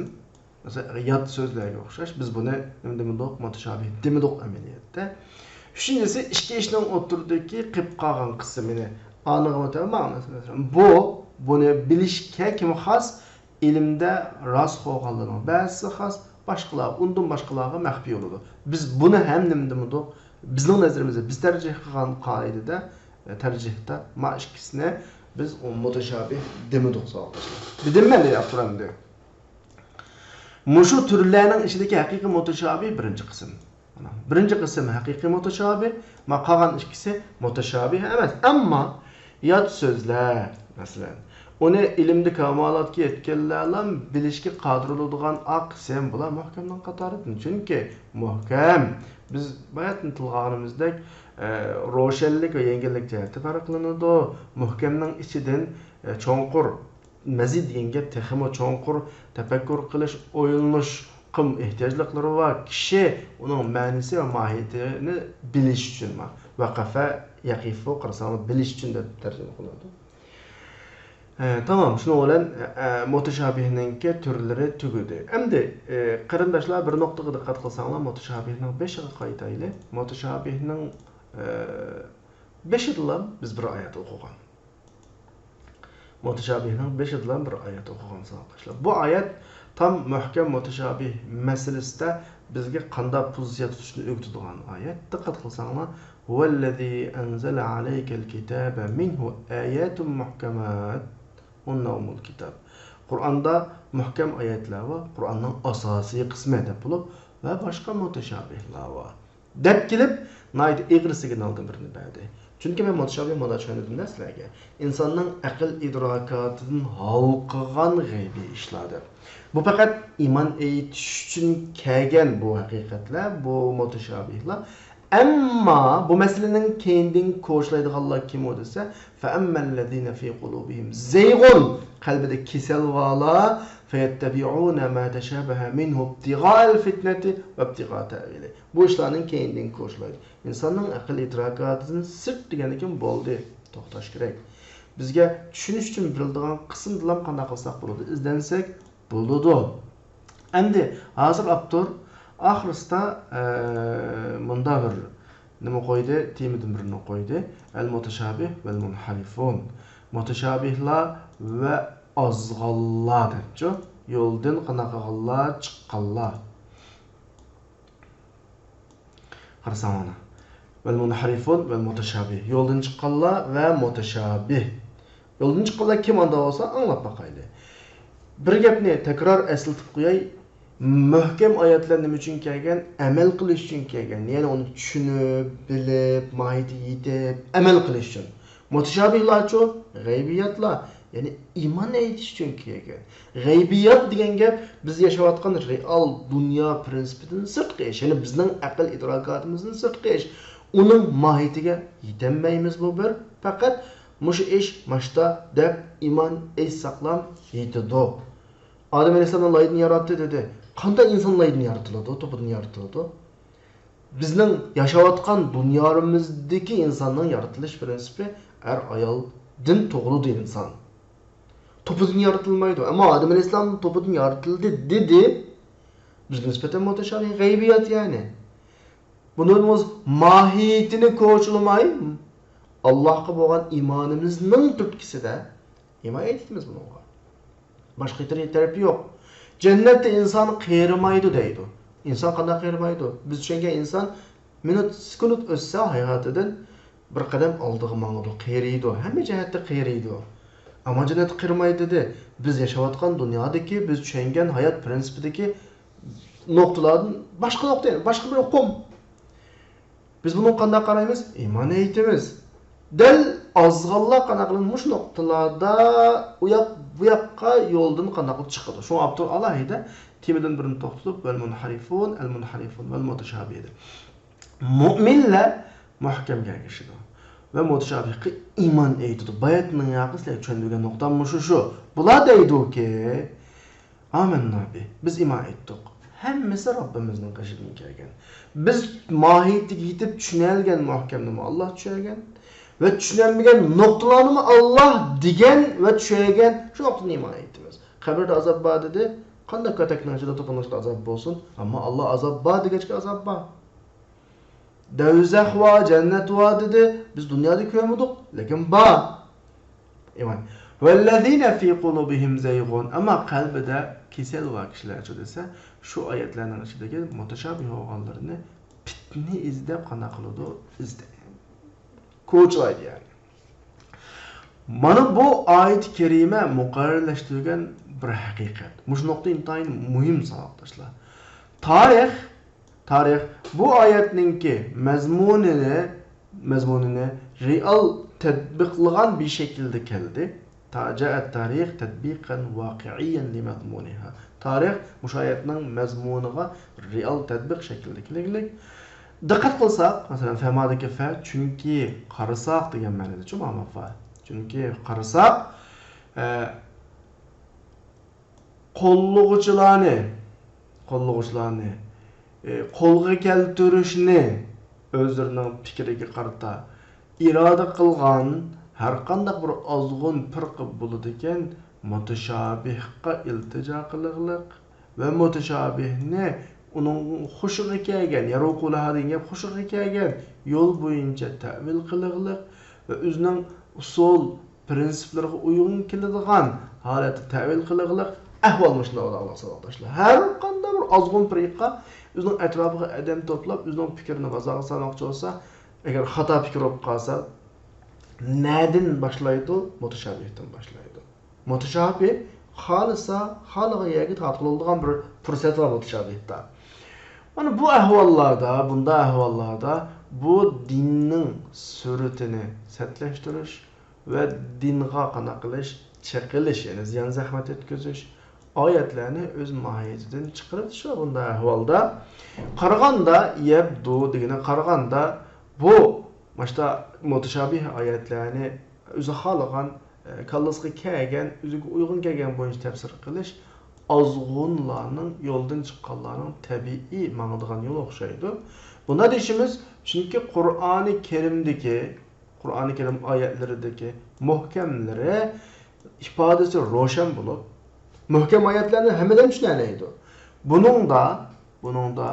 مەسىلەن، يات سۆزلەرگە ئوخشاش، بىز بۇنى نېمە دېمىدۇق؟ مۇتەشابىھ دېمىدۇق ئەمەلىيەتتە. ئۈچىنچىسى، ئىككى ئىشنىڭ ئوتتۇرىدىكى قېلىپ قالغان قىسمىنى ئانىغا مۇتەبىق، مەسىلەن، بۇ، بۇنى بىلىشكە كىم خاس؟ ئىلىمدە راسخوغانلارنىڭ بەزىسى خاس، باشقىلار، ئۇندىن باشقىلارغا مەخپىي بولىدۇ. بىز بۇنى ھەم نېمە دېمىدۇق؟ بىزنىڭ نەزىرىمىزدە، بىز تەرجىھ قىلغان قائىدىدە، ئە، تەرجىھتە ما ئىككىسىنى بىز مۇتەشابىھ دېمىدۇق، ساۋاقداشلار. دېدىم مەن، دەيدۇ ئاپتور ئەمدى. مۇشۇ تۈرلەرنىڭ ئىچىدىكى ھەقىقىي مۇتەشابىھ بىرىنچى قىسىم. مانا، بىرىنچى قىسىم ھەقىقىي مۇتەشابىھ، ما قالغان ئىككىسى مۇتەشابىھ ئەمەس. ئەمما يات سۆزلەر، مەسىلەن، ئۇنى ئىلىمدە كامالاتقا يەتكەنلەرلا بىلىشكە قادىر بولىدىغان ئاق قىسىم، بۇلار مۇھكەمنىڭ قاتارىدىن. چۈنكى مۇھكەم، بىز باياتىن تىلغا ئالغىنىمىزدەك، ئە، روشەنلىك ۋە يەڭگىللىك جەھەتتە پەرقلىنىدۇ. مۇھكەمنىڭ ئىچىدىن، ئە، چوڭقۇر، مەزىد دېگەن گەپ تېخىمۇ چوڭقۇر تەپەككۇر قىلىش، ئويلىنىشقا ئېھتىياجلىقلىرى بار كىشى ئۇنىڭ مەنىسى ۋە ماھىيىتىنى بىلىش ئۈچۈن. ۋەقەفە يەقىفۇ، قارىساڭلار، بىلىش ئۈچۈن دەپ تەرجىمە قىلىنىدۇ. ئە، تامام، شۇنىڭ بىلەن، ئە، مۇتەشابىھنىڭكى تۈرلىرى تۈگىدى. ئەمدى، ئە، قېرىنداشلار، بىر نۇقتىغا دىققەت قىلساڭلار، مۇتەشابىھنىڭ بېشىغا قايتايلى. مۇتەشابىھنىڭ، ئە، بېشىدىلا بىز بىر ئايەت ئوقۇغان. مۇتەشابىھنىڭ بېشىدىلا بىر ئايەت ئوقۇغان، ساۋاقداشلار. بۇ ئايەت تام مۇھكەم مۇتەشابىھ مەسىلىسىدە بىزگە قانداق پوزىتسىيە تۇتۇشنى ئۆگىتىدىغان ئايەت. دىققەت قىلساڭلار، هو الذي أنزل عليك الكتاب منه آيات محكمات هن أم الكتاب. قۇرئاندا مۇھكەم ئايەتلەر بار، قۇرئاننىڭ ئاساسىي قىسمى دەپ بولۇپ، ۋە باشقا مۇتەشابىھلار بار. دەپ كېلىپ، ناھايىتى ئېغىر سىگنالدىن بىرنى بەردى. چۈنكى مەن مۇتەشابىھ مۇندا چۈشەندۈردۈم دە سىلەرگە. ئىنساننىڭ ئەقىل ئىدراكاتىدىن ھالقىغان غەيبىي ئىشلار دەپ. بۇ پەقەت ئىمان ئېيتىش ئۈچۈن كەلگەن بۇ ھەقىقەتلەر، بۇ مۇتەشابىھلار. ئەمما بۇ مەسىلىنىڭ كەينىدىن كوچىلايدىغانلار كىم ئۇ دېسە، فأما الذين في قلوبهم زيغ، قەلبىدە كېسەل بارلار، فيتبعون ما تشابه منه ابتغاء الفتنة وابتغاء تأويله. بۇ ئىشلارنىڭ كەينىدىن كوچىلايدۇ. ئىنساننىڭ ئەقىل ئىدراكاتىدىن سىرت دېگەندىن كېيىن بولدى، توختاش كېرەك. بىزگە چۈشىنىش ئۈچۈن بىلىدىغان قىسىمدىلا قانداق قىلساق بولىدۇ؟ ئىزدەنسەك بولىدۇ. ئەمدى ھازىر ئاپتور ئاخىرسىدا، ئە، مۇندا بىر نېمە قويدى؟ تېمىدىن بىرنى قويدى. المتشابه والمنحرفون. مۇتەشابىھلار ۋە ئازغانلار دەپچۇ. يولدىن قانداق قىلغانلار؟ چىققانلار. قارىساڭ مانا. والمنحرفون والمتشابه. يولدىن چىققانلار ۋە مۇتەشابىھ. يولدىن چىققانلار كىم ئاندا بولسا ئاڭلاپ باقايلى. بىر گەپنى تەكرار ئەسلىتىپ قوياي. مۇھكەم ئايەتلەر نېمە ئۈچۈن كەلگەن؟ ئەمەل قىلىش ئۈچۈن كەلگەن. يەنى ئۇنى چۈشىنىپ، بىلىپ، ماھىيىتىگە يېتىپ، ئەمەل قىلىش ئۈچۈن. مۇتەشابىھلارچۇ؟ غەيبىياتلار. يەنى ئىمان ئېيتىش ئۈچۈن كەلگەن. غەيبىيات دېگەن گەپ بىز ياشاۋاتقان رېئال دۇنيا پىرىنسىپىدىن سىرتقى ئىش. يەنى بىزنىڭ ئەقىل ئىدراكاتىمىزدىن سىرتقى ئىش. ئۇنىڭ ماھىيىتىگە يېتەلمەيمىز، بۇ بىر. پەقەت مۇشۇ ئىش ماشتا دەپ ئىمان ئېيتساقلام يېتىدۇ. ئادەم ئەلەيھىسسالامنى لايدىن ياراتتى دېدى. قانداق ئىنسان لايدىن يارىتىلىدۇ، توپىدىن يارىتىلىدۇ؟ بىزنىڭ ياشاۋاتقان دۇنيامىزدىكى ئىنساننىڭ يارىتىلىش پىرىنسىپى ئەر-ئايالدىن تۇغۇلىدۇ ئىنسان. توپىدىن يارىتىلمايدۇ. ئەمما ئادەم ئەلەيھىسسالام توپىدىن يارىتىلدى دېدى. بىزگە نىسبەتەن مۇتەشابىھ، غەيبىيات يەنى. بۇنىڭ ماھىيىتىنى كوچىلىماي، ئاللاھقا بولغان ئىمانىمىزنىڭ تۈرتكىسىدە ئىمان ئېيتىمىز بۇنىڭغا. باشقا تەرەپى يوق. جەننەتتە ئىنسان قېرىمايدۇ دەيدۇ. ئىنسان قانداق قېرىمايدۇ؟ بىز چۈشەنگەن ئىنسان مىنۇت، سېكۇنت ئۆتسە ھاياتىدىن بىر قەدەم ئالدىغا ماڭىدۇ، قېرىيدۇ، ھەممە جەھەتتە قېرىيدۇ. ئەمما جەننەتتە قېرىمايدۇ دېدى. بىز ياشاۋاتقان دۇنيادىكى، بىز چۈشەنگەن ھايات پىرىنسىپىدىكى نۇقتىلاردىن باشقا نۇقتا، باشقا بىر ئۇقۇم. بىز بۇنىڭغا قانداق قارايمىز؟ ئىمان ئېيتىمىز. دەل ئازغانلار قانداق قىلىدۇ؟ مۇشۇ نۇقتىلاردا ئۇ ياق، بۇ ياققا يولدىن قانداق قىلىپ چىقىدۇ؟ شۇڭا ئاپتور ئالاھىدە تېمىدىن بىرنى توختىتىپ، ۋەل مۇنھەرىفۇن، ئەل مۇنھەرىفۇن، ۋەل مۇتەشابىھ دېدى. مۆمىنلەر مۇھكەمگە ئەگىشىدۇ ۋە مۇتەشابىھقا ئىمان ئېيتىدۇ. باياتنىڭ ياقى سىلەرگە چۈشەندۈرگەن نۇقتام مۇشۇ شۇ. بۇلار دەيدۇكى، ئامەننا بى، بىز ئىمان ئېيتتۇق. ھەممىسى رەببىمىزنىڭ قېشىدىن كەلگەن. بىز ماھىيىتىگە يېتىپ چۈشىنەلىگەن مۇھكەمنىمۇ ئاللا چۈشەنگەن ۋە چۈشىنەلمىگەن نۇقتىلارنىمۇ ئاللا دېگەن ۋە چۈشەنگەن. شۇ نۇقتىدىن ئىمان ئېيتىمىز. قەبرىدە ئازاب بار دېدى. قانداق كۆتەكنىڭ ئىچىدە توپىنىڭ ئىچىدە ئازاب بولسۇن؟ ئەمما ئاللا ئازاب بار دېگەچكە ئازاب بار. دەۋزەخ ۋار، جەننەت ۋار دېدى. بىز دۇنيادا كۆرمىدۇق، لېكىن بار. ئىمان. ۋەللەزىنە فى قۇلۇبىھىم زەيغۇن. ئەمما قەلبىدە كېسەل بار كىشىلەرچۇ دېسە، شۇ ئايەتلەرنىڭ ئىچىدىكى مۇتەشابىھ بولغانلىرىنى پىتنە ئىزدەپ قانداق قىلىدۇ؟ ئىزدەيدۇ. كوچىلايدۇ يەنى. مانا بۇ ئايەت كەرىمە مۇقەررەرلەشتۈرگەن بىر ھەقىقەت. مۇشۇ نۇقتا ئىنتايىن مۇھىم، ساۋاقداشلار. تارىخ، تارىخ بۇ ئايەتنىڭكى مەزمۇنىنى، مەزمۇنىنى رېئال تەتبىقلىغان بىر شەكىلدە كەلدى. تا-، جاء التاريخ تطبيقا واقعيا لمضمونها. تارىخ مۇشۇ ئايەتنىڭ مەزمۇنىغا رېئال تەتبىق شەكلىدە كېلىگلىك. دىققەت قىلساق، مەسىلەن، فەمادىكى فە، چۈنكى، قارىساق دېگەن مەنىدىچۇ، ماما فە. چۈنكى قارىساق، ئە، قوللىغۇچىلارنى، قوللىغۇچىلارنى، ئە، قولغا كەلتۈرۈشنى ئۆزلىرىنىڭ پىكرىگە قارىتا ئىرادە قىلغان ھەرقانداق بىر ئازغۇن پىرقە بولىدىكەن، مۇتەشابىھقا ئىلتىجا قىلىغلىق ۋە مۇتەشابىھنى ئۇنىڭ خۇشىغا كەلگەن، يەرۇقۇلەھا دېگەن گەپ خۇشىغا كەلگەن يول بويىچە تەۋىل قىلىغلىق ۋە ئۆزىنىڭ ئۇسۇل پىرىنسىپلىرىغا ئۇيغۇن كېلىدىغان ھالەتتە تەۋىل قىلىغلىق ئەھۋال مۇشۇنداق بولىدۇ، ساۋاقداشلار. ھەر قانداق بىر ئازغۇن پىرقە ئۆزىنىڭ ئەتراپىغا ئادەم توپلاپ، ئۆزىنىڭ پىكرىنى بازارغا سالماقچى بولسا، ئەگەر خاتا پىكىر بولۇپ قالسا، نەدىن باشلايدۇ؟ مۇتەشابىھتىن باشلايدۇ. مۇتەشابىھ خالىسا، خالىغان يەرگە تارتقىلى بولىدىغان بىر پۇرسەت بار مۇتەشابىھتا. مانا بۇ ئەھۋاللاردا، بۇنداق ئەھۋاللاردا بۇ دىننىڭ سۈرىتىنى سەتلەشتۈرۈش ۋە دىنغا قانداق قىلىش، چېقىلىش، يەنى زىيان زەخمەت يەتكۈزۈش، ئايەتلەرنى ئۆز ماھىيىتىدىن چىقىرىۋېتىش بار بۇنداق ئەھۋالدا. قارىغاندا، يەبدۇ دېگىنى قارىغاندا، بۇ ماشتا مۇتەشابىھ ئايەتلەرنى ئۆزى خالىغان، ئە، كاللىسىغا كەلگەن، ئۆزىگە ئۇيغۇن كەلگەن بويىچە تەپسىر قىلىش ئازغۇنلارنىڭ، يولدىن چىققانلارنىڭ تەبىئىي ماڭىدىغان يولى ئوخشايدۇ. بۇنداق دېيىشىمىز، چۈنكى قۇرئانى كەرىمدىكى، قۇرئانى كەرىم ئايەتلىرىدىكى مۇھكەملىرى ئىپادىسى روشەن بولۇپ، مۇھكەم ئايەتلەرنى ھەممىدىن چۈشىنەلەيدۇ. بۇنىڭدا، بۇنىڭدا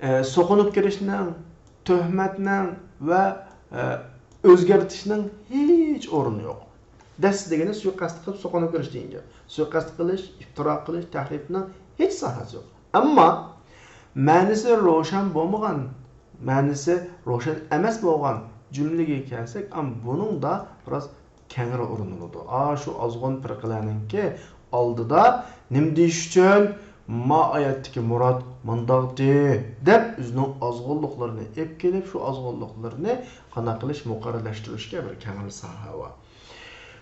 ئە، سوقۇنۇپ كىرىشنىڭ، تۆھمەتنىڭ ۋە، ئە، ئۆزگەرتىشنىڭ ھېچ ئورنى يوق. دەس دېگىنى سۇيىقەست قىلىپ سوقۇنۇپ كىرىش دېگەن گەپ. سۇيىقەست قىلىش، ئىپتىرا قىلىش، تەھرىپنىڭ ھېچ ساھەسى يوق. ئەمما مەنىسى روشەن بولمىغان، مەنىسى روشەن ئەمەس بولغان جۈملىگە كەلسەك، ئەم، بۇنىڭدا بىراز كەڭرى ئورۇنلىنىدۇ. ئا، شۇ ئازغۇن پىرقىلەرنىڭكى ئالدىدا نېمە دېيىش ئۈچۈن، ما ئايەتتىكى مۇراد مۇنداقتى دەپ، ئۆزىنىڭ ئازغۇنلۇقلىرىنى ئېلىپ كېلىپ، شۇ ئازغۇنلۇقلىرىنى قانداق قىلىش، مۇقەررەرلەشتۈرۈشكە بىر كەڭرى ساھە بار.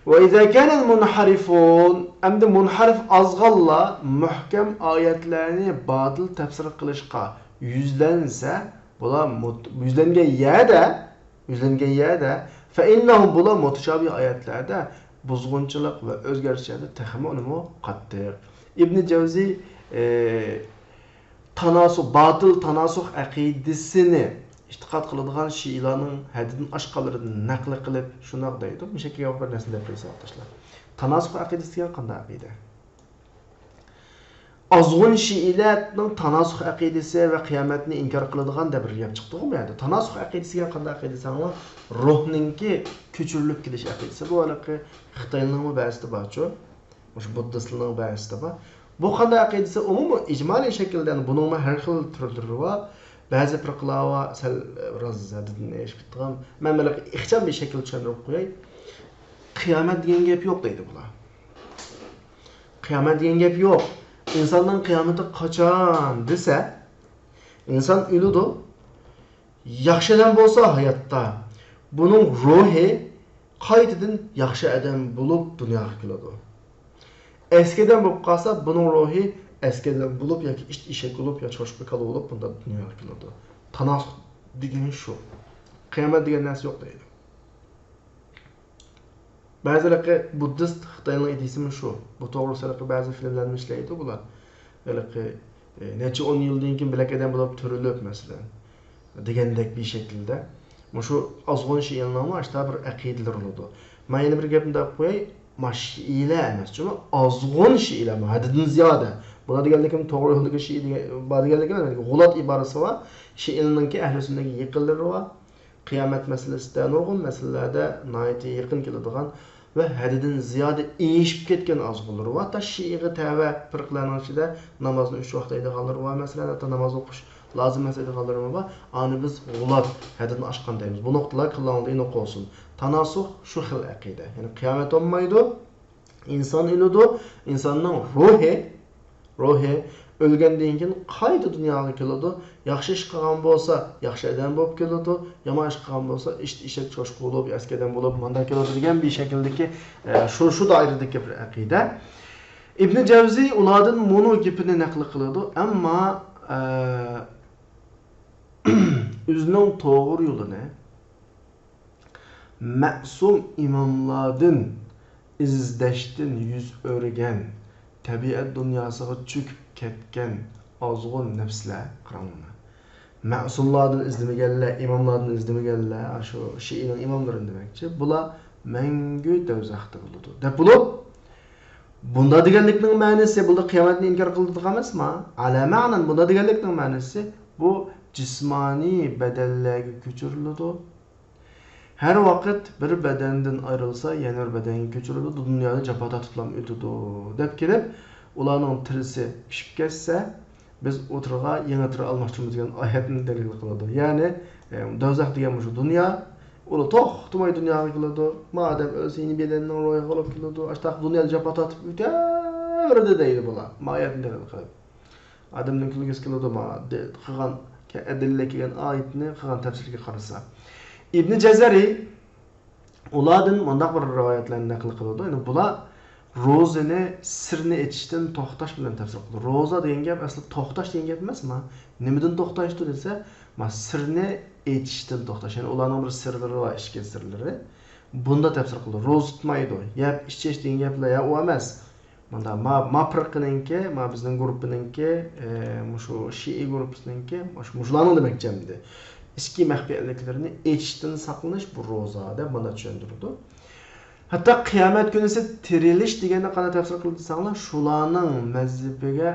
ۋە ئىزا كانەل مۇنھەرىفۇن، ئەمدى مۇنھەرىف ئازغانلار مۇھكەم ئايەتلەرنى باتىل تەپسىر قىلىشقا يۈزلەنسە، بۇلار مۇت-، يۈزلەنگەن يەردە يۈزلەنگەن يەردە، فەئىننەھۇم، بۇلار مۇتەشابىھ ئايەتلەردە بۇزغۇنچىلىق ۋە ئۆزگەرتىشلەردە تېخىمۇ ئۇنىمۇ قاتتىق. ئىبنى جەۋزى، ئى، تاناسۇخ، باتىل تاناسۇخ ئەقىدىسىنى ئېتىقاد قىلىدىغان شىئىلارنىڭ ھەددىدىن ئاشقانلىرىدىن نەقىل قىلىپ شۇنداق دەيدۇ. مۇشۇ يەرگە بىر نەرسىنى دەپ قويساق، ساۋاقداشلار. تاناسۇخ ئەقىدىسى دېگەن قانداق ئەقىدە؟ ئازغۇن شىئىلەرنىڭ تاناسۇخ ئەقىدىسى ۋە قىيامەتنى ئىنكار قىلىدىغان دەپ بىر گەپ چىقتىغۇ بۇ يەردە. تاناسۇخ ئەقىدىسى دېگەن قانداق ئەقىدە دېسەڭلار، روھنىڭكى كۆچۈرۈلۈپ كېلىش ئەقىدىسى. بۇ ھېلىقى خىتايلارنىڭمۇ بەزىسىدە بارچۇ، مۇشۇ بۇددىستلارنىڭ بەزىسىدە بار. بۇ قانداق ئەقىدىسى؟ ئومۇمەن ئىجمالىي شەكىلدە، يەنى بۇنىڭمۇ ھەر خىل تۈرلىرى بار. بەزى پىرقىلار بار، سەل بىراز ھەددىدىن ئېشىپ كېتىدىغان. مەن بىر ئىخچام بىر شەكىلدە چۈشەندۈرۈپ قوياي. قىيامەت دېگەن گەپ يوق دەيدۇ بۇلار. قىيامەت دېگەن گەپ يوق. ئىنساننىڭ قىيامىتى قاچان دېسە، ئىنسان ئۆلىدۇ. ياخشى ئادەم بولسا ھاياتتا، بۇنىڭ روھى قايتىدىن ياخشى ئادەم بولۇپ دۇنياغا كېلىدۇ. ئەسكى ئادەم بولۇپ قالسا، بۇنىڭ روھى ئەسكى ئادەم بولۇپ ياكى ئىت ئېشەك بولۇپ يا چوشقا كالا بولۇپ بۇنداق دۇنياغا كېلىدۇ. تاناسۇخ دېگىنى شۇ. قىيامەت دېگەن نەرسە يوق دەيدۇ. بەزى ھېلىقى بۇددىست خىتاينىڭ ئىدىيىسىمۇ شۇ. بۇ توغرىسىدا ھېلىقى بەزى فىلىملەرنى ئىشلەيدۇ بۇلار. ھېلىقى، ئى، نەچچە ئون يىلدىن كېيىن بىلەك ئادەم بولۇپ تۈرۈلۈپ، مەسىلەن، دېگەندەك بىر شەكىلدە. مۇشۇ ئازغۇن شىئىلنىڭمۇ ئاشتا بىر ئەقىدىلىرى بولىدۇ. مەن يەنە بىر گەپنى دەپ قوياي، ما شىئىلەر ئەمەس، جۇمۇ ئازغۇن شىئىلەر، ما ھەددىدىن زىيادە. بۇلار دېگەنلىكىم توغرا يولدىكى شىئى دېگەن، بار دېگەنلىكىم، غۇلات ئىبارىسى بار. شىئىلنىڭكى ئەھلى سۈننەتكە يېقىنلىرى بار. قىيامەت مەسىلىسىدە، نۇرغۇن مەسىلىلەردە ناھايىتى يېقىن كېلىدىغان ۋە ھەددىدىن زىيادە ئېشىپ كەتكەن ئازغۇنلىرى بار. ھەتتا شىئىغا تەۋە پىرقىلەرنىڭ ئىچىدە نامازنى ئۈچ ۋاق دەيدىغانلىرى بار، مەسىلەن، ھەتتا ناماز ئوقۇش لازىم ئەمەس دەيدىغانلىرىمۇ بار. ئانى بىز غۇلات، ھەددىدىن ئاشقان دەيمىز. بۇ نۇقتىلار كاللاڭلاردا ئېنىق بولسۇن. تاناسۇخ شۇ خىل ئەقىدە. يەنى قىيامەت بولمايدۇ. ئىنسان ئۆلىدۇ، ئىنساننىڭ روھى، روھى ئۆلگەندىن كېيىن قايتا دۇنياغا كېلىدۇ. ياخشى ئىش قىلغان بولسا، ياخشى ئادەم بولۇپ كېلىدۇ. يامان ئىش قىلغان بولسا، ئىت، ئېشەك، چوشقا بولۇپ، ئەسكى ئادەم بولۇپ، مانداق كېلىدۇ دېگەن بىر شەكىلدىكى، ئە، شۇ، شۇ دائىرىدىكى بىر ئەقىدە. ئىبنى جەۋزى ئۇلاردىن مۇنۇ گېپىنى نەقىل قىلىدۇ، ئەمما، ئە، ئۆزىنىڭ توغرا يولىنى مەسۇم ئىماملاردىن ئىزدەشتىن يۈز ئۆرۈگەن، تەبىئەت دۇنياسىغا چۆكۈپ كەتكەن ئازغۇن نەپسلەر، قاراڭلار. مەسۇملاردىن ئىزدىمىگەنلەر، ئىماملاردىن ئىزدىمىگەنلەر، ئاشۇ شىئىنىڭ ئىماملىرىنى دېمەكچى، بۇلار مەڭگۈ دوزاختا بولىدۇ، دەپ بولۇپ، بۇندا دېگەنلىكنىڭ مەنىسى، بۇندا قىيامەتنى ئىنكار قىلىدىغان ئەمەسما؟ ئەلە مەنەن، بۇندا دېگەنلىكنىڭ مەنىسى، بۇ جىسمانىي بەدەنلەرگە كۆچۈرۈلىدۇ. ھەر ۋاقىت بىر بەدەندىن ئايرىلسا، يەنە بىر بەدەنگە كۆچۈرۈلىدۇ، دۇنيادا جاپا تارتىپلا ئۆتىدۇ، دەپ كېلىپ، ئۇلارنىڭ تىرىسى پىشىپ كەتسە، بىز ئۇ تىرغا يېڭى تىر ئالماقچىمىز دېگەن ئايەتنى دەلىل قىلىدۇ. يەنى، ئە، دوزاخ دېگەن مۇشۇ دۇنيا، ئۇلار توختىماي دۇنياغا كېلىدۇ. ما ئادەم ئۆلسە، يەنە بەدەننىڭ روھىغا بولۇپ كېلىدۇ. ئاشتاق دۇنيادا جاپا تارتىپ ئۆتەۋېرىدۇ دەيدۇ بۇلار. ما ئايەتنى دەلىل قىلىپ. ئادەمنىڭ كۈلگۈسى كېلىدۇ، ما، دە-، قىلغان، كە-، ئەدىللە كەلگەن ئايەتنى قىلغان تەپسىرگە قارىسا. ئىبنى جەزەرى ئۇلاردىن مۇنداق بىر رىۋايەتلەرنى نەقىل قىلىدۇ. يەنى بۇلار روزىنى سىرنى ئېچىشتىن توختاش بىلەن تەپسىر قىلىدۇ. روزا دېگەن گەپ ئەسلى توختاش دېگەن گەپ ئەمەسما؟ نېمىدىن توختاشتۇ دېسە، ما، سىرنى ئېچىشتىن توختاش. يەنى ئۇلارنىڭ بىر سىرلىرى بار، ئىچكى سىرلىرى. بۇندا تەپسىر قىلىدۇ. روزا تۇتمايدۇ، يەپ ئىچىش دېگەن گەپلەر يا ئۇ ئەمەس. مۇندا ما، ما پىرقىنىڭكى، ما بىزنىڭ گۇرۇپپىنىڭكى، ئە، مۇشۇ شىئى گۇرۇپپىسىنىڭكى، مۇشۇ، مۇشۇلارنىڭ دېمەكچى ئەمدى. ئىچكى مەخپىيەتلىكلىرىنى ئېچىشتىن ساقلىنىش بۇ روزا دەپ مانا چۈشەندۈرىدۇ. ھەتتا قىيامەت كۈنىسى تىرىلىش دېگەننى قانداق تەپسىر قىلدى دېسەڭلار، شۇلارنىڭ مەزھىپىگە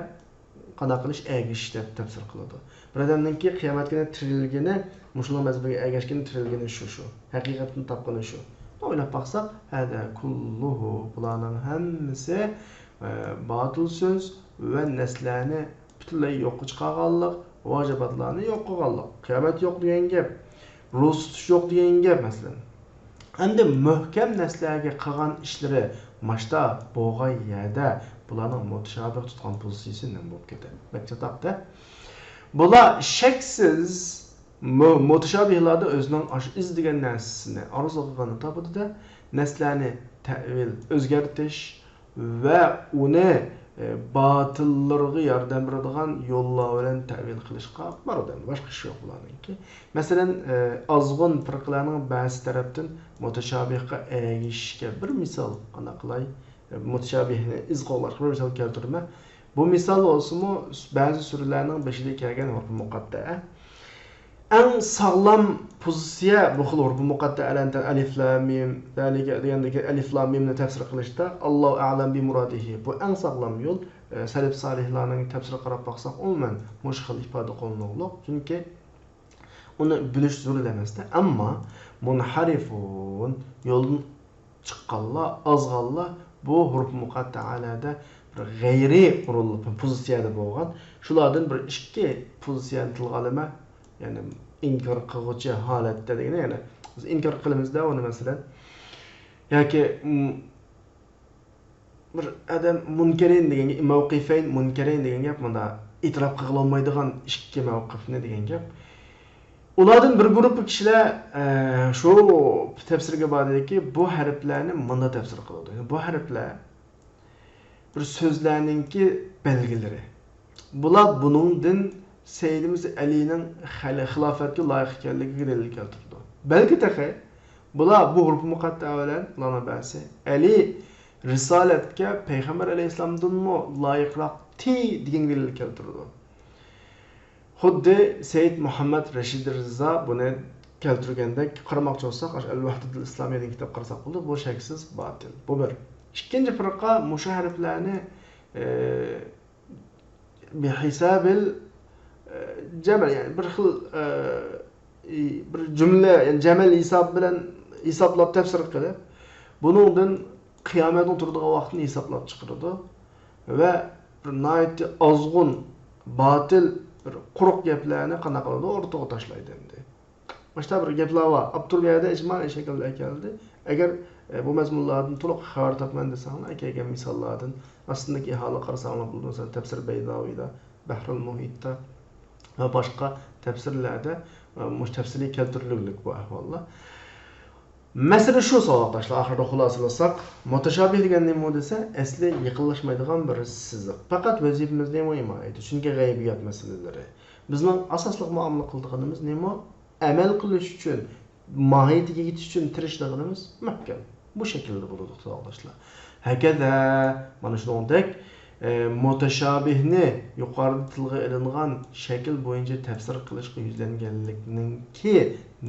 قانداق قىلىش، ئەگىشىش دەپ تەپسىر قىلىدۇ. بىر ئادەمنىڭكى قىيامەت كۈنى تىرىلگىنى، مۇشۇنىڭ مەزھىپىگە ئەگەشكىنى، تىرىلگىنى شۇ، شۇ. ھەقىقەتنى تاپقىنى شۇ. ئويلاپ باقساق، ھەدە كۇللۇھۇ، بۇلارنىڭ ھەممىسى، ئە، باتىل سۆز ۋە نەرسىلەرنى پۈتۈنلەي يوققا چىقارغانلىق، ۋاجىباتلارنى يوق قىلغانلىق. قىيامەت يوق دېگەن گەپ، روزا تۇتۇش يوق دېگەن گەپ، مەسىلەن. ئەمدى مۇھكەم نەرسىلەرگە قىلغان ئىشلىرى ماشتا بولغان يەردە بۇلارنىڭ مۇتەشابىھ تۇتقان پوزىتسىيىسى نېمە بولۇپ كېتەر؟ بەك چاتاق-دە. بۇلار شەكسىز مۇ-، مۇتەشابىھلاردا ئۆزىنىڭ ئاشۇ ئىزدىگەن نەرسىسىنى، ئارزۇ قىلغىنىنى تاپىدۇ-دە، نەرسىلەرنى تەئۋىل، ئۆزگەرتىش، ۋە ئۇنى، ئە، باتىللىرىغا ياردەم بېرىدىغان يوللار بىلەن تەئۋىل قىلىشقا بارىدۇ. باشقا ئىش يوق بۇلارنىڭكى. مەسىلەن، ئە، ئازغۇن پىرقىلەرنىڭ بەزىسى تەرەپتىن مۇتەشابىھقا ئەگىشىشكە بىر مىسال، قانداق قىلاي، ئە، مۇتەشابىھنى ئىز قوغلاشقا بىر مىسال كەلتۈرىمەن. بۇ مىسال بولسىمۇ بەزى سۈرىلەرنىڭ بېشىدا كەلگەن ھۇرۇپى مۇقەتتەئە. ئەڭ ساغلام پوزىتسىيە بۇ خىل ھۇرۇپى مۇقەتتەئەلەردىن ئەلىف لام مىم، زالىكە دېگەندىكى ئەلىف لام مىمنى تەپسىر قىلىشتا، ئاللاھۇ ئەلەم بىمۇرادىھى، بۇ ئەڭ ساغلام يول. ئە، سەلەف سالىھلارنىڭ تەپسىرىگە قاراپ باقساق، ئومۇمەن مۇشۇ خىل ئىپادە قوللىنىدۇ. چۈنكى ئۇنى بىلىش زۆرۈر ئەمەستە. ئەمما مۇنھەرىفۇن، يولدىن چىققانلار، ئازغانلار بۇ ھۇرۇپ مۇقەتتەئەلەردە بىر غەيرىي ئورۇنلۇق پوزىتسىيەدە بولغان. شۇلاردىن بىر ئىككى پوزىتسىيەنى تىلغا ئالىمەن. يەنى ئىنكار قىلغۇچى ھالەتتە دېگىنى، يەنى بىز ئىنكار قىلىمىزدە ئۇنى، مەسىلەن. ياكى، م، بىر ئادەم مۇنكەرىن دېگەن گەپ، مەۋقىفەين مۇنكەرەين دېگەن گەپ، مۇندا ئېتىراپ قىلغىلى بولمايدىغان ئىككى مەۋقىفنى دېگەن گەپ. ئۇلاردىن بىر گۇرۇپپا كىشىلەر، ئە، شۇ تەپسىرگە باردىكى، بۇ ھەرپلەرنى مۇنداق تەپسىر قىلىدۇ. بۇ ھەرپلەر بىر سۆزلەرنىڭكى بەلگىلىرى. بۇلار بۇنىڭدىن سەييىدىمىز ئەلىنىڭ خەل-، خىلاپەتكە لايىق ئىكەنلىكىگە دەلىل كەلتۈرىدۇ. بەلكى تېخى بۇلار بۇ ھۇرۇپى مۇقەتتە بىلەن ئۇلارنىڭ بەزىسى ئەلى رىسالەتكە پەيغەمبەر ئەلەيھىسسالامدىنمۇ لايىقراق تى دېگەنگە دەلىل كەلتۈرىدۇ. خۇددى سەيىد مۇھەممەد رەشىد رىزا بۇنى كەلتۈرگەندەك، قارىماقچى بولساق، ئاشۇ ئەل ۋەھدەتۇل ئىسلامىيە دېگەن كىتاب قارىساق بولىدۇ، بۇ شەكسىز باتىل. بۇ بىر. ئىككىنچى پىرقە مۇشۇ ھەرپلەرنى، ئى، بىھىسابىل، ئى، جەمەل، يەنى بىر خىل، ئى، ئى، بىر جۈملە، يەنى جەمەل ھېسابى بىلەن ھېسابلاپ تەپسىر قىلىپ، بۇنىڭدىن قىيامەتنىڭ تۇرىدىغان ۋاقتىنى ھېسابلاپ چىقىرىدۇ ۋە بىر ناھايىتى ئازغۇن، باتىل، بىر قۇرۇق گەپلەرنى قانداق قىلىدۇ، ئورتىغا تاشلايدۇ ئەمدى. باشتا بىر گەپلەر بار. ئاپتور بۇ يەردە ئىجمائىي شەكىلدە ئەكەلدى. ئەگەر، ئە، بۇ مەزمۇنلاردىن تولۇق خەۋەر تاپىمەن دېسەڭلار، ئەكەلگەن مىساللاردىن ئاستىندىكى ئىھالە قارىساڭلار بولىدۇ. مەسىلەن، تەپسىر بەيداۋىدا، بەھرۇل مۇھىتتا ۋە باشقا تەپسىرلەردە، ئە، مۇشۇ تەپسىلىي كەلتۈرۈلگۈلۈك بۇ ئەھۋاللار. مەسىلە شۇ، ساۋاقداشلار، ئاخىرىدا خۇلاسىلىساق، مۇتەشابىھ دېگەن نېمە دېسە، ئەسلى يېقىنلاشمايدىغان بىر سىزىق. پەقەت ۋەزىپىمىز نېمە؟ ھىمايە ئېتىش. چۈنكى غەيبىيات مەسىلىلىرى. بىزنىڭ ئاساسلىق مۇئامىلە قىلىدىغىنىمىز نېمە؟ ئەمەل قىلىش ئۈچۈن، ماھىيىتىگە يېتىش ئۈچۈن تىرىشىدىغىنىمىز مەھكەم. بۇ شەكىلدە بولىدۇ، ساۋاقداشلار. ھەكەزا، مانا شۇنىڭدەك، ئە، مۇتەشابىھنى يۇقىرىدا تىلغا ئېلىنغان شەكىل بويىچە تەپسىر قىلىشقا يۈزلەنگەنلىكنىڭكى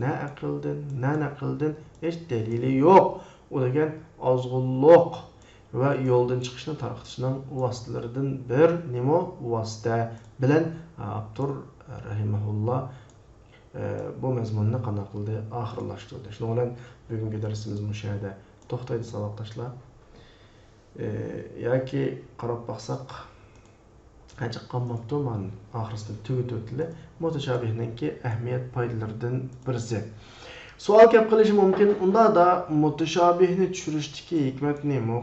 نە ئەقىلدىن، نە نەقىلدىن ھېچ دەلىلى يوق. ئۇ دېگەن ئازغۇنلۇق ۋە يولدىن چىقىشنى تارقىتىشنىڭ ۋاسىتىلىرىدىن بىر نېمە؟ ۋاسىتە بىلەن ئاپتور رەھىمەھۇللا، ئە، بۇ مەزمۇننى قانداق قىلدى؟ ئاخىرلاشتۇردى. شۇنىڭ بىلەن بۈگۈنكى دەرسىمىز مۇشۇ يەردە توختايدۇ، ساۋاقداشلار. ئى، ياكى قاراپ باقساق، قانچە قالماپتۇ، مانا ئاخىرسىنى تۈگىتىۋېتىلى. مۇتەشابىھنىڭكى ئەھمىيەت پايدىلىرىدىن بىرسى. سوئال كەپ قېلىشى مۇمكىن، ئۇنداقتا مۇتەشابىھنى چۈشۈرۈشتىكى ھېكمەت نېمە؟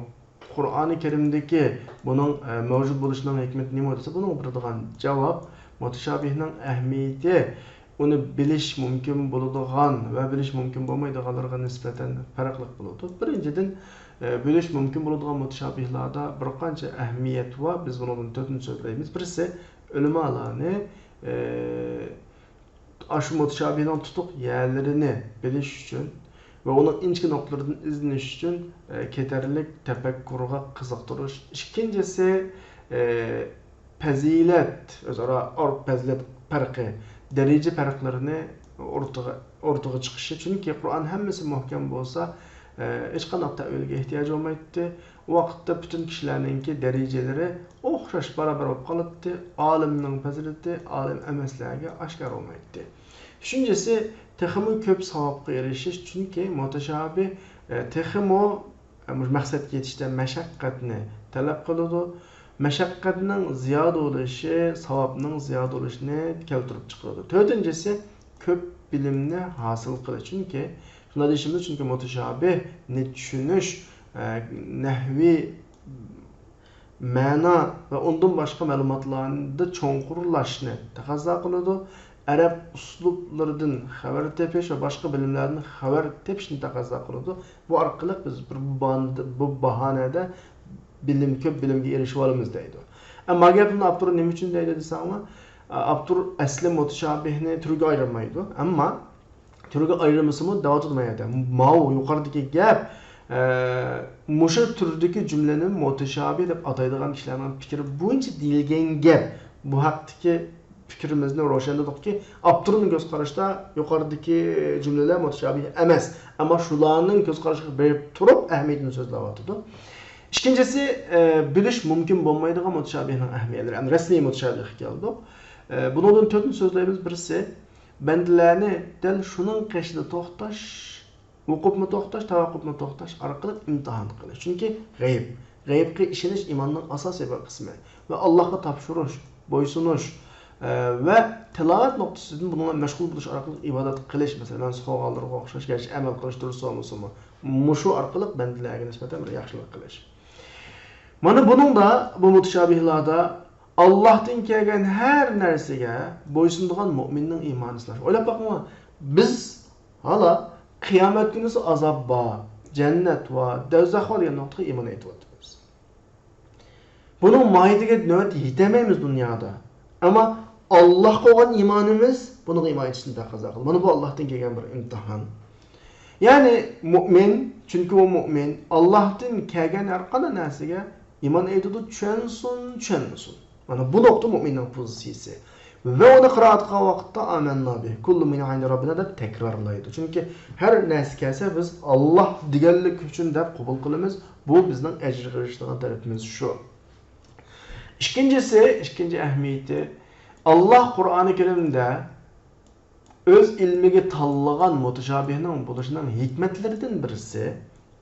قۇرئانى كەرىمدىكى بۇنىڭ، ئە، مەۋجۇت بولۇشىنىڭ ھېكمىتى نېمە دېسە، بۇنىڭغا بېرىدىغان جاۋاب، مۇتەشابىھنىڭ ئەھمىيىتى ئۇنى بىلىش مۇمكىن بولىدىغان ۋە بىلىش مۇمكىن بولمايدىغانلىرىغا نىسبەتەن پەرقلىق بولىدۇ. بىرىنچىدىن، ئى، بىلىش مۇمكىن بولىدىغان مۇتەشابىھلاردا بىر قانچە ئەھمىيەت بار. بىز بۇنىڭدىن تۆتىنى سۆزلەيمىز. بىرسى، ئۆلىمالارنى، ئى، ئاشۇ مۇتەشابىھنىڭ تۇتۇق يەرلىرىنى بىلىش ئۈچۈن ۋە ئۇنىڭ ئىنچىكە نۇقتىلىرىدىن ئىزدىنىش ئۈچۈن، ئى، كېتەرلىك تەپەككۇرغا قىزىقتۇرۇش. ئىككىنچىسى، ئى، پەزىلەت، ئۆزئارا ئۇرپ-پەزىلەت پەرقى، دەرىجە پەرقلىرىنى ئورتىغا، ئورتىغا چىقىشى. چۈنكى قۇرئان ھەممىسى مۇھكەم بولسا، ئە، ھېچقانداق تەئۋىلگە ئېھتىياج بولمايتتى. ئۇ ۋاقىتتا پۈتۈن كىشىلەرنىڭكى دەرىجىلىرى ئوخشاش، بارابەر بولۇپ قالاتتى. ئالىمنىڭ پەزىلىتى ئالىم ئەمەسلەرگە ئاشكارا بولمايتتى. ئۈچىنچىسى، تېخىمۇ كۆپ ساۋابقا ئېرىشىش، چۈنكى مۇتەشابىھ، ئە، تېخىمۇ مۇشۇ مەقسەتكە يېتىشتە مەشەققەتنى تەلەپ قىلىدۇ. مەشەققەتنىڭ زىيادە بولۇشى ساۋابنىڭ زىيادە بولۇشىنى كەلتۈرۈپ چىقىرىدۇ. تۆتىنچىسى، كۆپ بىلىمنى ھاسىل قىلىش. چۈنكى، شۇنداق دېيىشىمىز، چۈنكى مۇتەشابىھنى چۈشىنىش، ئە، نەھۋىي مەنا ۋە ئۇندىن باشقا مەلۇماتلاردا چوڭقۇرلاشنى تەقەززا قىلىدۇ. ئەرەب ئۇسلۇبلىرىدىن خەۋەر تېپىش ۋە باشقا بىلىملەردىن خەۋەر تېپىشنى تەقەززا قىلىدۇ. بۇ ئارقىلىق بىز بىر بان-، بۇ باھانەدە بىلىم، كۆپ بىلىمگە ئېرىشىۋالىمىز دەيدۇ. ئەمما گەپنى ئاپتور نېمە ئۈچۈن دەيدۇ دېسەڭلار، ئاپتور ئەسلى مۇتەشابىھنى تۈرگە ئايرىمايدۇ. ئەمما تۈرگە ئايرىمىسىمۇ دەۋاتىدۇ مانا يەردە. ماۋۇ يۇقىرىدىكى گەپ، ئە، مۇشۇ تۈردىكى جۈملىنى مۇتەشابىھ دەپ ئاتايدىغان كىشىلەرنىڭ پىكرى بويىچە دېيىلگەن گەپ. بۇ ھەقتىكى پىكرىمىزنى روشەن دېدۇقكى، ئاپتورنىڭ كۆز قارىشىدا يۇقىرىدىكى جۈملىلەر مۇتەشابىھ ئەمەس. ئەمما شۇلارنىڭ كۆز قارىشىغا بېرىپ تۇرۇپ ئەھمىيىتىنى سۆزلەۋاتىدۇ. ئىككىنچىسى، ئە، بىلىش مۇمكىن بولمايدىغان مۇتەشابىھنىڭ ئەھمىيەتلىرى. يەنى رەسمىي مۇتەشابىھقا كەلدۇق. ئە، بۇنىڭدىن تۆتىنى سۆزلەيمىز. بىرسى، بەندىلەرنى دەل شۇنىڭ قېشىدا توختاش، ۋۇقۇپمۇ توختاش، تەۋەققۇپمۇ توختاش ئارقىلىق ئىمتىھان قىلىش. چۈنكى غەيىب، غەيىبقا ئىشىنىش ئىماننىڭ ئاساسىي بىر قىسمى. ۋە ئاللاھقا تاپشۇرۇش، بويسۇنۇش، ئە، ۋە تىلاۋەت نۇقتىسىدىن بۇنىڭغا مەشغۇل بولۇش ئارقىلىق ئىبادەت قىلىش، مەسىلەن، سوغانلىرىغا ئوخشاش، گەرچە ئەمەل قىلىش دۇرۇس بولمىسىمۇ، مۇشۇ ئارقىلىق بەندىلەرگە نىسبەتەن بىر ياخشىلىق قىلىش. مانا بۇنىڭدا، بۇ مۇتىشابىھلاردا ئاللاھتىن كەلگەن ھەر نەرسىگە بويسۇنىدىغان مۆمىننىڭ ئىمانى سىناش. ئويلاپ باقىڭلار، بىز ھالا قىيامەت كۈنىسى ئازاب بار، جەننەت بار، دوزاخ بار دېگەن نۇقتىغا ئىمان ئېيتىۋاتىمىز. بۇنىڭ ماھىيىتىگە نۆۋەتتە يېتەلمەيمىز دۇنيادا. ئەمما ئاللاھقا بولغان ئىمانىمىز بۇنىڭغا ئىمان ئېيتىشنى تەقەززا قىلىدۇ. مانا بۇ ئاللاھتىن كەلگەن بىر ئىمتىھان. يەنى مۆمىن، چۈنكى ئۇ مۆمىن، ئاللاھتىن كەلگەن ھەر قانداق نەرسىگە ئىمان ئېيتىدۇ، چۈشەنسۇن، چۈشەنمىسۇن. مانا بۇ نۇقتا مۆمىننىڭ پوزىتسىيىسى. ۋە ئۇنى قىرائەت قىلغان ۋاقىتتا «ئامەننا بىھ، كۇللۇن مىن ئىندى رەببىنا» دەپ تەكرارلايدۇ. چۈنكى ھەر نەرسە كەلسە، بىز «ئاللاھ دېگەنلىك ئۈچۈن» دەپ قوبۇل قىلىمىز. بۇ بىزنىڭ ئەجىرگە ئېرىشىدىغان تەرىپىمىز شۇ. ئىككىنچىسى، ئىككىنچى ئەھمىيىتى، ئاللاھ قۇرئانى كەرىمدە ئۆز ئىلمىگە تاللىغان مۇتىشابىھنىڭ بولۇشىنىڭ ھېكمەتلىرىدىن بىرسى،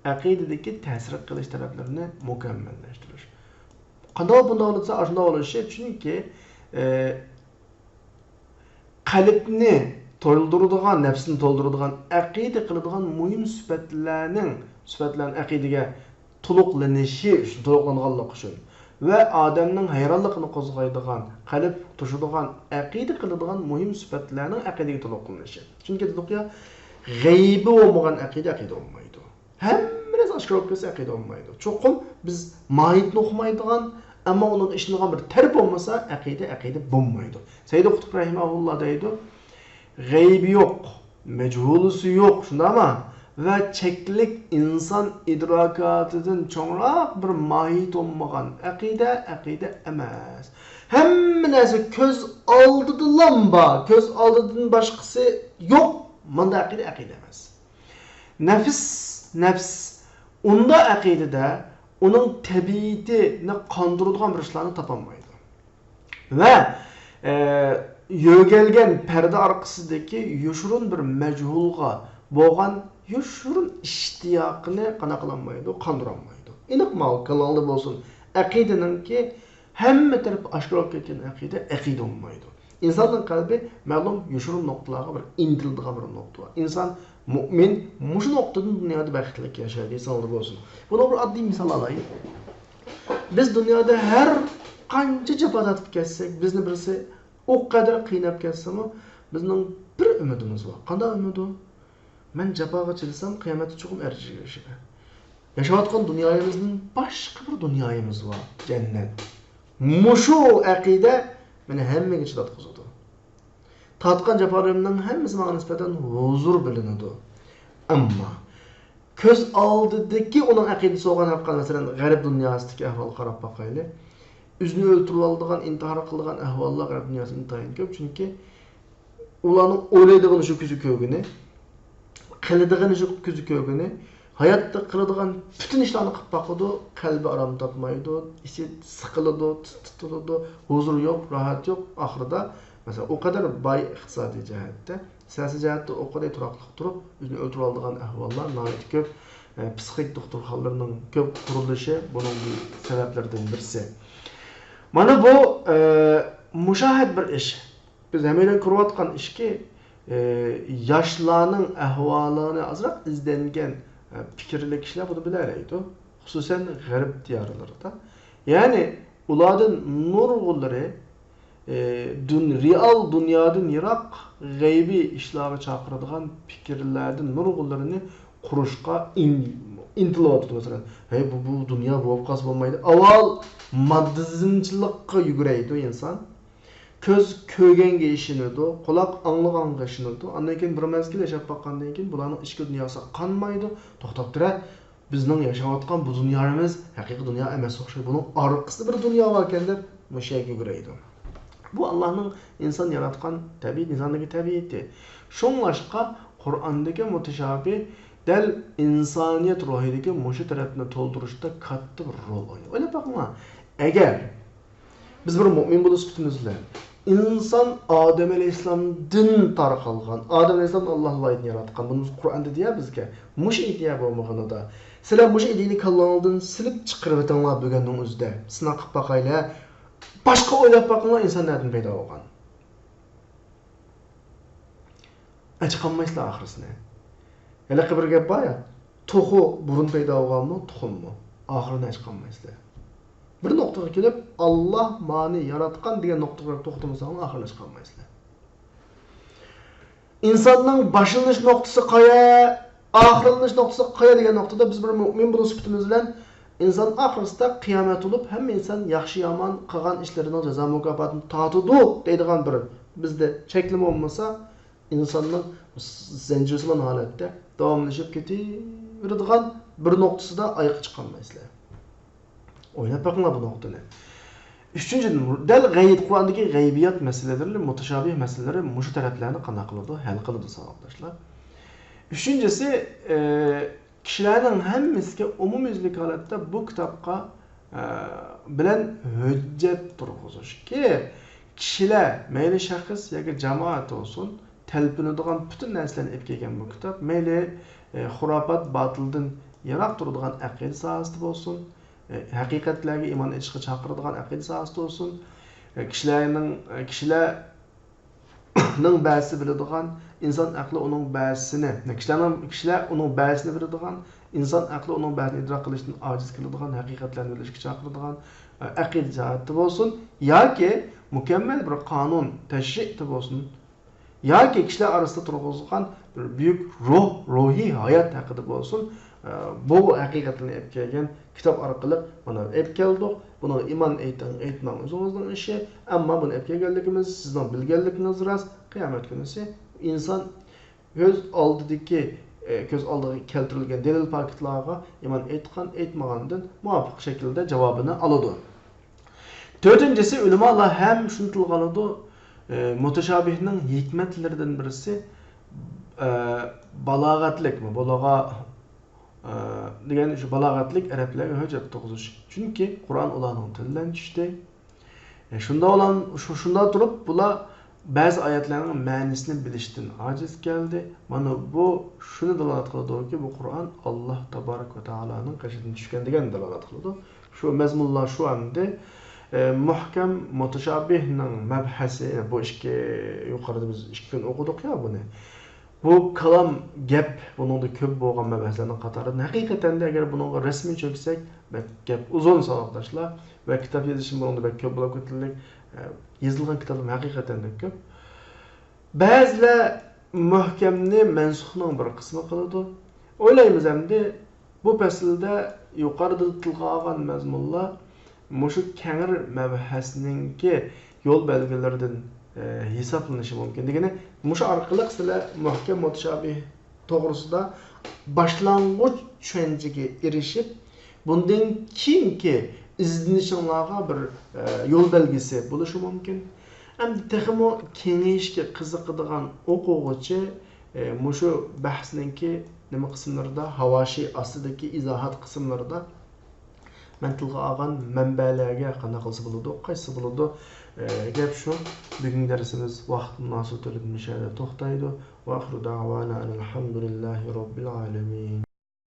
ئەقىدىدىكى تەسىر قىلىش تەرەپلىرىنى مۇكەممەللەشتۈرۈش. قانداق بۇنداق دېسە، ئاشۇنداق بولۇشى، چۈنكى، ئە، قەلبنى تولدۇرىدىغان، نەپسنى تولدۇرىدىغان ئەقىدە قىلىدىغان مۇھىم سۈپەتلەرنىڭ، سۈپەتلەرنىڭ ئەقىدىگە تولۇقلىنىشى ئۈچۈن، تولۇقلانغانلىقى ئۈچۈن ۋە ئادەمنىڭ ھەيرانلىقىنى قوزغايدىغان، قەلب توشىدىغان، ئەقىدە قىلىدىغان مۇھىم سۈپەتلەرنىڭ ئەقىدىگە تولۇقلىنىشى. چۈنكى دېدۇقيا، غەيبى بولمىغان ئەقىدە ئەقىدە بولمايدۇ. ھەممە نەرسە ئاشكارا بولۇپ كەتسە، ئەقىدە بولمايدۇ. چوقۇم بىز ماھىيىتىنى ئۇقمايدىغان، ئەمما ئۇنىڭغا ئىشىنىدىغان بىر تەرەپ بولمىسا، ئەقىدە ئەقىدە بولمايدۇ. سەيدى قۇتۇب رەھىمەھۇللا دەيدۇ، غەيبى يوق، مەجھۇلىسى يوق، شۇنداقمۇ؟ ۋە چەكلىك ئىنسان ئىدراكاتىدىن چوڭراق بىر ماھىيىتى بولمىغان ئەقىدە ئەقىدە ئەمەس. ھەممە نەرسە كۆز ئالدىدىلا بار، كۆز ئالدىدىن باشقىسى يوق، مانداق ئەقىدە ئەقىدە ئەمەس. نەپس، نەپس ئۇنداق ئەقىدىدە ئۇنىڭ تەبىئىتىنى قاندۇرىدىغان بىر ئىشلارنى تاپالمايدۇ. ۋە، ئە، يۆگەلگەن پەردە ئارقىسىدىكى يوشۇرۇن بىر مەجھۇلغا بولغان يوشۇرۇن ئىشتىياقىنى قانداق قىلالمايدۇ، قاندۇرالمايدۇ. ئېنىق ماۋۇ كاللىڭىزدا بولسۇن، ئەقىدىنىڭكى ھەممە تەرەپ ئاشكارا بولۇپ كەتكەن ئەقىدە، ئەقىدە بولمايدۇ. ئىنساننىڭ قەلبى مەلۇم يوشۇرۇن نۇقتىلارغا بىر ئىنتىلىدىغان بىر نۇقتا بار. ئىنسان مۆمىن مۇشۇ نۇقتىدىن دۇنيادا بەختلىك ياشايدۇ، ئېسىڭلاردا بولسۇن. بۇنىڭغا بىر ئاددىي مىسال ئالايلى. بىز دۇنيادا ھەر قانچە جاپا تارتىپ كەتسەك، بىزنى بىرسى ئۇ قەدەر قىيناپ كەتسىمۇ، بىزنىڭ بىر ئۈمىدىمىز بار. قانداق ئۈمىدۇ؟ مەن جاپاغا چىدىسام، قىيامەتتە چوقۇم ئەجىرگە ئېرىشىمەن. ياشاۋاتقان دۇنيايىمىزدىن باشقا بىر دۇنيايىمىز بار، جەننەت. مۇشۇ ئەقىدە مېنى ھەممىگە چىداتقۇزىدۇ. تارتقان جاپالىرىمنىڭ ھەممىسى ماڭا نىسبەتەن ھۇزۇر بىلىنىدۇ. ئەمما كۆز ئالدىدىكى ئۇنىڭ ئەقىدىسى بولغان ھەر قانداق، مەسىلەن، غەرب دۇنياسىدىكى ئەھۋالغا قاراپ باقايلى. ئۆزىنى ئۆلتۈرۈۋالىدىغان، ئىنتىھار قىلىدىغان ئەھۋاللار غەرب دۇنياسىدا ئىنتايىن كۆپ. چۈنكى ئۇلارنىڭ ئويلايدىغىنى شۇ كۆزى كۆرگىنى، قىلىدىغىنى شۇ كۆزى كۆرگىنى، ھاياتتا قىلىدىغان پۈتۈن ئىشلارنى قىلىپ باقىدۇ، قەلبى ئارام تاپمايدۇ، ئىچى سىقىلىدۇ، تىت-، تىترىدۇ، ھۇزۇر يوق، راھەت يوق. ئاخىرىدا، مەسىلەن، ئۇ قەدەر باي ئىقتىسادىي جەھەتتە، سىياسىي جەھەتتە ئۇ قەدەر تۇراقلىق تۇرۇپ، ئۆزىنى ئۆلتۈرۈۋالىدىغان ئەھۋاللار ناھايىتى كۆپ. ئە، پسىخىك دوختۇرخانىلىرىنىڭ كۆپ قۇرۇلۇشى بۇنىڭ سەۋەبلىرىدىن بىرسى. مانا بۇ، ئە، مۇشاھەدە بىر ئىش. بىز ھەممەيلەن كۆرۈۋاتقان ئىشكى، ئە، ياشلارنىڭ ئەھۋالىنى ئازراق ئىزدەنگەن، ئە، پىكىرلىك كىشىلەر بۇنى بىلەلەيدۇ. خۇسۇسەن غەرب دىيارلىرىدا. يەنى ئۇلاردىن نۇرغۇنلىرى، ئى، دۇن-، رېئال دۇنيادىن يىراق، غەيبىي ئىشلارغا چاقىرىدىغان پىكىرلەردىن نۇرغۇنلىرىنى قۇرۇشقا ئىن-، ئىنتىلىۋاتىدۇ. مەسىلەن، ھەي، بۇ، بۇ دۇنيا بولۇپ قالسا بولمايدۇ. ئاۋۋال ماددىزمچىلىققا يۈگۈرەيدۇ ئىنسان. كۆز كۆرگەنگە ئىشىنىدۇ، قۇلاق ئاڭلىغانغا ئىشىنىدۇ. ئاندىن كېيىن بىر مەزگىل ياشاپ باققاندىن كېيىن بۇلارنىڭ ئىچكى دۇنياسىغا قانمايدۇ. توختاپ تۇرە، بىزنىڭ ياشاۋاتقان بۇ دۇنيامىز ھەقىقىي دۇنيا ئەمەس ئوخشايدۇ. بۇنىڭ ئارقىسىدا بىر دۇنيا باركەن دەپ مۇشۇ يەرگە يۈگۈرەيدۇ. بۇ ئاللانىڭ ئىنسان ياراتقان تەبىئىتى، ئىنساندىكى تەبىئىتى. شۇڭلاشقا قۇرئاندىكى مۇتىشابىھ دەل ئىنسانىيەت روھىدىكى مۇشۇ تەرەپنى تولدۇرۇشتا كاتتا بىر رول ئوينايدۇ. ئويلاپ باقىڭلار، ئەگەر بىز بىر مۆمىن بولۇش سۈپىتىمىز بىلەن ئىنسان ئادەم ئەلەيھىسسالامدىن تارقالغان، ئادەم ئەلەيھىسسالامنى ئاللا لايىقىدىن ياراتقان، بۇنى بىز قۇرئاندا دېيە بىزگە. مۇشۇ ئىدىيە بولمىغىنىدا، سىلەر مۇشۇ ئىدىيىنى كاللاڭلاردىن سېلىپ چىقىرىۋېتىڭلار بۈگۈننىڭ ئۆزىدە. سىناق قىلىپ باقايلى. باشقا ئويلاپ باقىڭلار، ئىنسان نەدىن پەيدا بولغان؟ ئاچ قالمايسىلەر ئاخىرسىنى. ھېلىقى بىر گەپ بار يا، توخۇ بۇرۇن پەيدا بولغانمۇ، تۇخۇممۇ؟ ئاخىرىنى ئاچ قالمايسىلەر. بىر نۇقتىغا كېلىپ، ئاللا مانى ياراتقان دېگەن نۇقتىغا توختىمىساڭلار، ئاخىرىنى ئاچ قالمايسىلەر. ئىنساننىڭ باشلىنىش نۇقتىسى قايا، ئاخىرلىنىش نۇقتىسى قايا دېگەن نۇقتىدا بىز بىر مۆمىن بولۇش سۈپىتىمىز بىلەن ئىنسان ئاخىرسىدا قىيامەت بولۇپ، ھەممە ئىنسان ياخشى-يامان قىلغان ئىشلىرىنىڭ جازا مۇكاپاتىنى تارتىدۇ دەيدىغان بىر بىزدە چەكلىمە بولمىسا، ئىنساننىڭ زەنجىرسىمان ھالەتتە داۋاملىشىپ كېتىۋېرىدىغان بىر نۇقتىسىدا ئايىغى چىقالمايسىلەر. ئويلاپ بېقىڭلار بۇ نۇقتىنى. ئۈچىنچىدىن، دەل غەيب، قۇرئاندىكى غەيبىيات مەسىلىلىرى، مۇتەشابىھ مەسىلىلىرى مۇشۇ تەرەپلەرنى قانداق قىلىدۇ؟ ھەل قىلىدۇ، ساۋاقداشلار. ئۈچىنچىسى، ئى، كىشىلەرنىڭ ھەممىسىگە ئومۇميۈزلۈك ھالەتتە بۇ كىتابقا، ئە، بىلەن ھۆججەت تۇرغۇزۇشكى، كىشىلەر، مەيلى شەخس ياكى جامائەت بولسۇن، تەلپۈنىدىغان پۈتۈن نەرسىلەرنى ئېلىپ كەلگەن بۇ كىتاب. مەيلى، ئى، خۇراپات، باتىلدىن يىراق تۇرىدىغان ئەقىدە ساھەسىدە بولسۇن، ئى، ھەقىقەتلەرگە ئىمان ئېيتىشقا چاقىرىدىغان ئەقىدە ساھەسىدە بولسۇن، ئى، كىشىلەرنىڭ، ئى، كىشىلەرنىڭ بەزىسى بىلىدىغان، ئىنسان ئەقلى ئۇنىڭ بەزىسىنى، كىشىلەرنىڭ، كىشىلەر ئۇنىڭ بەزىسىنى بىلىدىغان، ئىنسان ئەقلى ئۇنىڭ بەزىسىنى ئىدراك قىلىشتىن ئاجىز قىلىدىغان، ھەقىقەتلەرنى بىلىشكە چاقىرىدىغان، ئى، ئەقىدە جەھەتتە بولسۇن ياكى مۇكەممەل بىر قانۇن، تەشرىئتە بولسۇن، ياكى كىشىلەر ئارىسىدا تۇرغۇزغان بىر بۈيۈك روھ، روھىي ھايات ھەققىدە بولسۇن، ئە، بۇ ھەقىقەتلەرنى ئېلىپ كەلگەن كىتاب ئارقىلىق مانا ئېلىپ كەلدۇق. بۇنىڭغا ئىمان ئېيتىڭ، ئېيتماڭ، ئۆزىڭىزنىڭ ئىشى. ئەمما بۇنى ئېلىپ كەلگەنلىكىمىز، سىزنىڭ بىلگەنلىكىڭىز راست. قىيامەت كۈنىسى ئىنسان كۆز ئالدىدىكى، ئە، كۆز ئالدىغا كەلتۈرۈلگەن دەلىل پاكىتلارغا ئىمان ئېيتقان، ئېيتمىغاندىن مۇۋاپىق شەكىلدە جاۋابىنى ئالىدۇ. تۆتىنچىسى، ئۆلىمالار ھەم شۇنى تىلغا ئالىدۇ، ئى، مۇتەشابىھنىڭ ھېكمەتلىرىدىن بىرسى، ئى، بالاغەتلىك، بۇلغا، ئى، دېگەن شۇ بالاغەتلىك ئەرەبلەرگە ھۆججەت تۇرغۇزۇش. چۈنكى قۇرئان ئۇلارنىڭ تىلىدىن چۈشتى. ئى، شۇندا ئۇلار، شۇ، شۇندا تۇرۇپ بۇلار بەزى ئايەتلەرنىڭ مەنىسىنى بىلىشتىن ئاجىز كەلدى. مانا بۇ شۇنى دالالەت قىلىدۇكى، بۇ قۇرئان ئاللا تابارەك ۋە تائالانىڭ قېشىدىن چۈشكەن دېگەننى دالالەت قىلىدۇ. شۇ مەزمۇنلار شۇ ئەمدى، ئە، مۇھكەم، مۇتەشابىھنىڭ مەبھەسى، بۇ ئىككى، يۇقىرىدا بىز ئىككى كۈن ئوقۇدۇق يا بۇنى. بۇ كالام، گەپ، بۇنىڭدا كۆپ بولغان مەبھەسلەرنىڭ قاتارىدىن. ھەقىقەتەن دە، ئەگەر بۇنىڭغا رەسمىي چۆكسەك، بەك گەپ ئۇزۇن، ساۋاقداشلار، ۋە كىتاب يېزىشمۇ بۇنىڭدا بەك كۆپ بولۇپ كېتىلدى. ئە، يېزىلغان كىتابلىرىمۇ ھەقىقەتەن دە كۆپ. بەزىلەر مۇھكەمنى مەنسۇخنىڭ بىر قىسمى قىلىدۇ. ئويلايمىز ئەمدى، بۇ پەسىلدە يۇقىرىدا تىلغا ئالغان مەزمۇنلار مۇشۇ كەڭرى مەبھەسنىڭكى يول بەلگىلىرىدىن، ئە، ھېسابلىنىشى مۇمكىن. دېگىنى، مۇشۇ ئارقىلىق سىلەر مۇھكەم مۇتەشابىھ توغرىسىدا باشلانغۇچ چۈشەنچىگە ئېرىشىپ، بۇندىن كېيىنكى ئىزدىنىشىڭلارغا بىر، ئە، يول بەلگىسى بولۇشى مۇمكىن. ئەمدى تېخىمۇ كېڭىيىشكە قىزىقىدىغان ئوقۇغۇچى، ئە، مۇشۇ بەھسنىڭكى نېمە قىسىملىرىدا، ھاۋاشى ئاستىدىكى ئىزاھات قىسىملىرىدا مەن تىلغا ئالغان مەنبەلەرگە قانداق قىلسا بولىدۇ، قايسى بولىدۇ؟ ئە، گەپ شۇ. بۈگۈنكى دەرسىمىز ۋاقىت مۇناسىۋىتى بىلەن مۇشۇ يەردە توختايدۇ. وآخر دعوانا أن الحمد لله رب العالمين.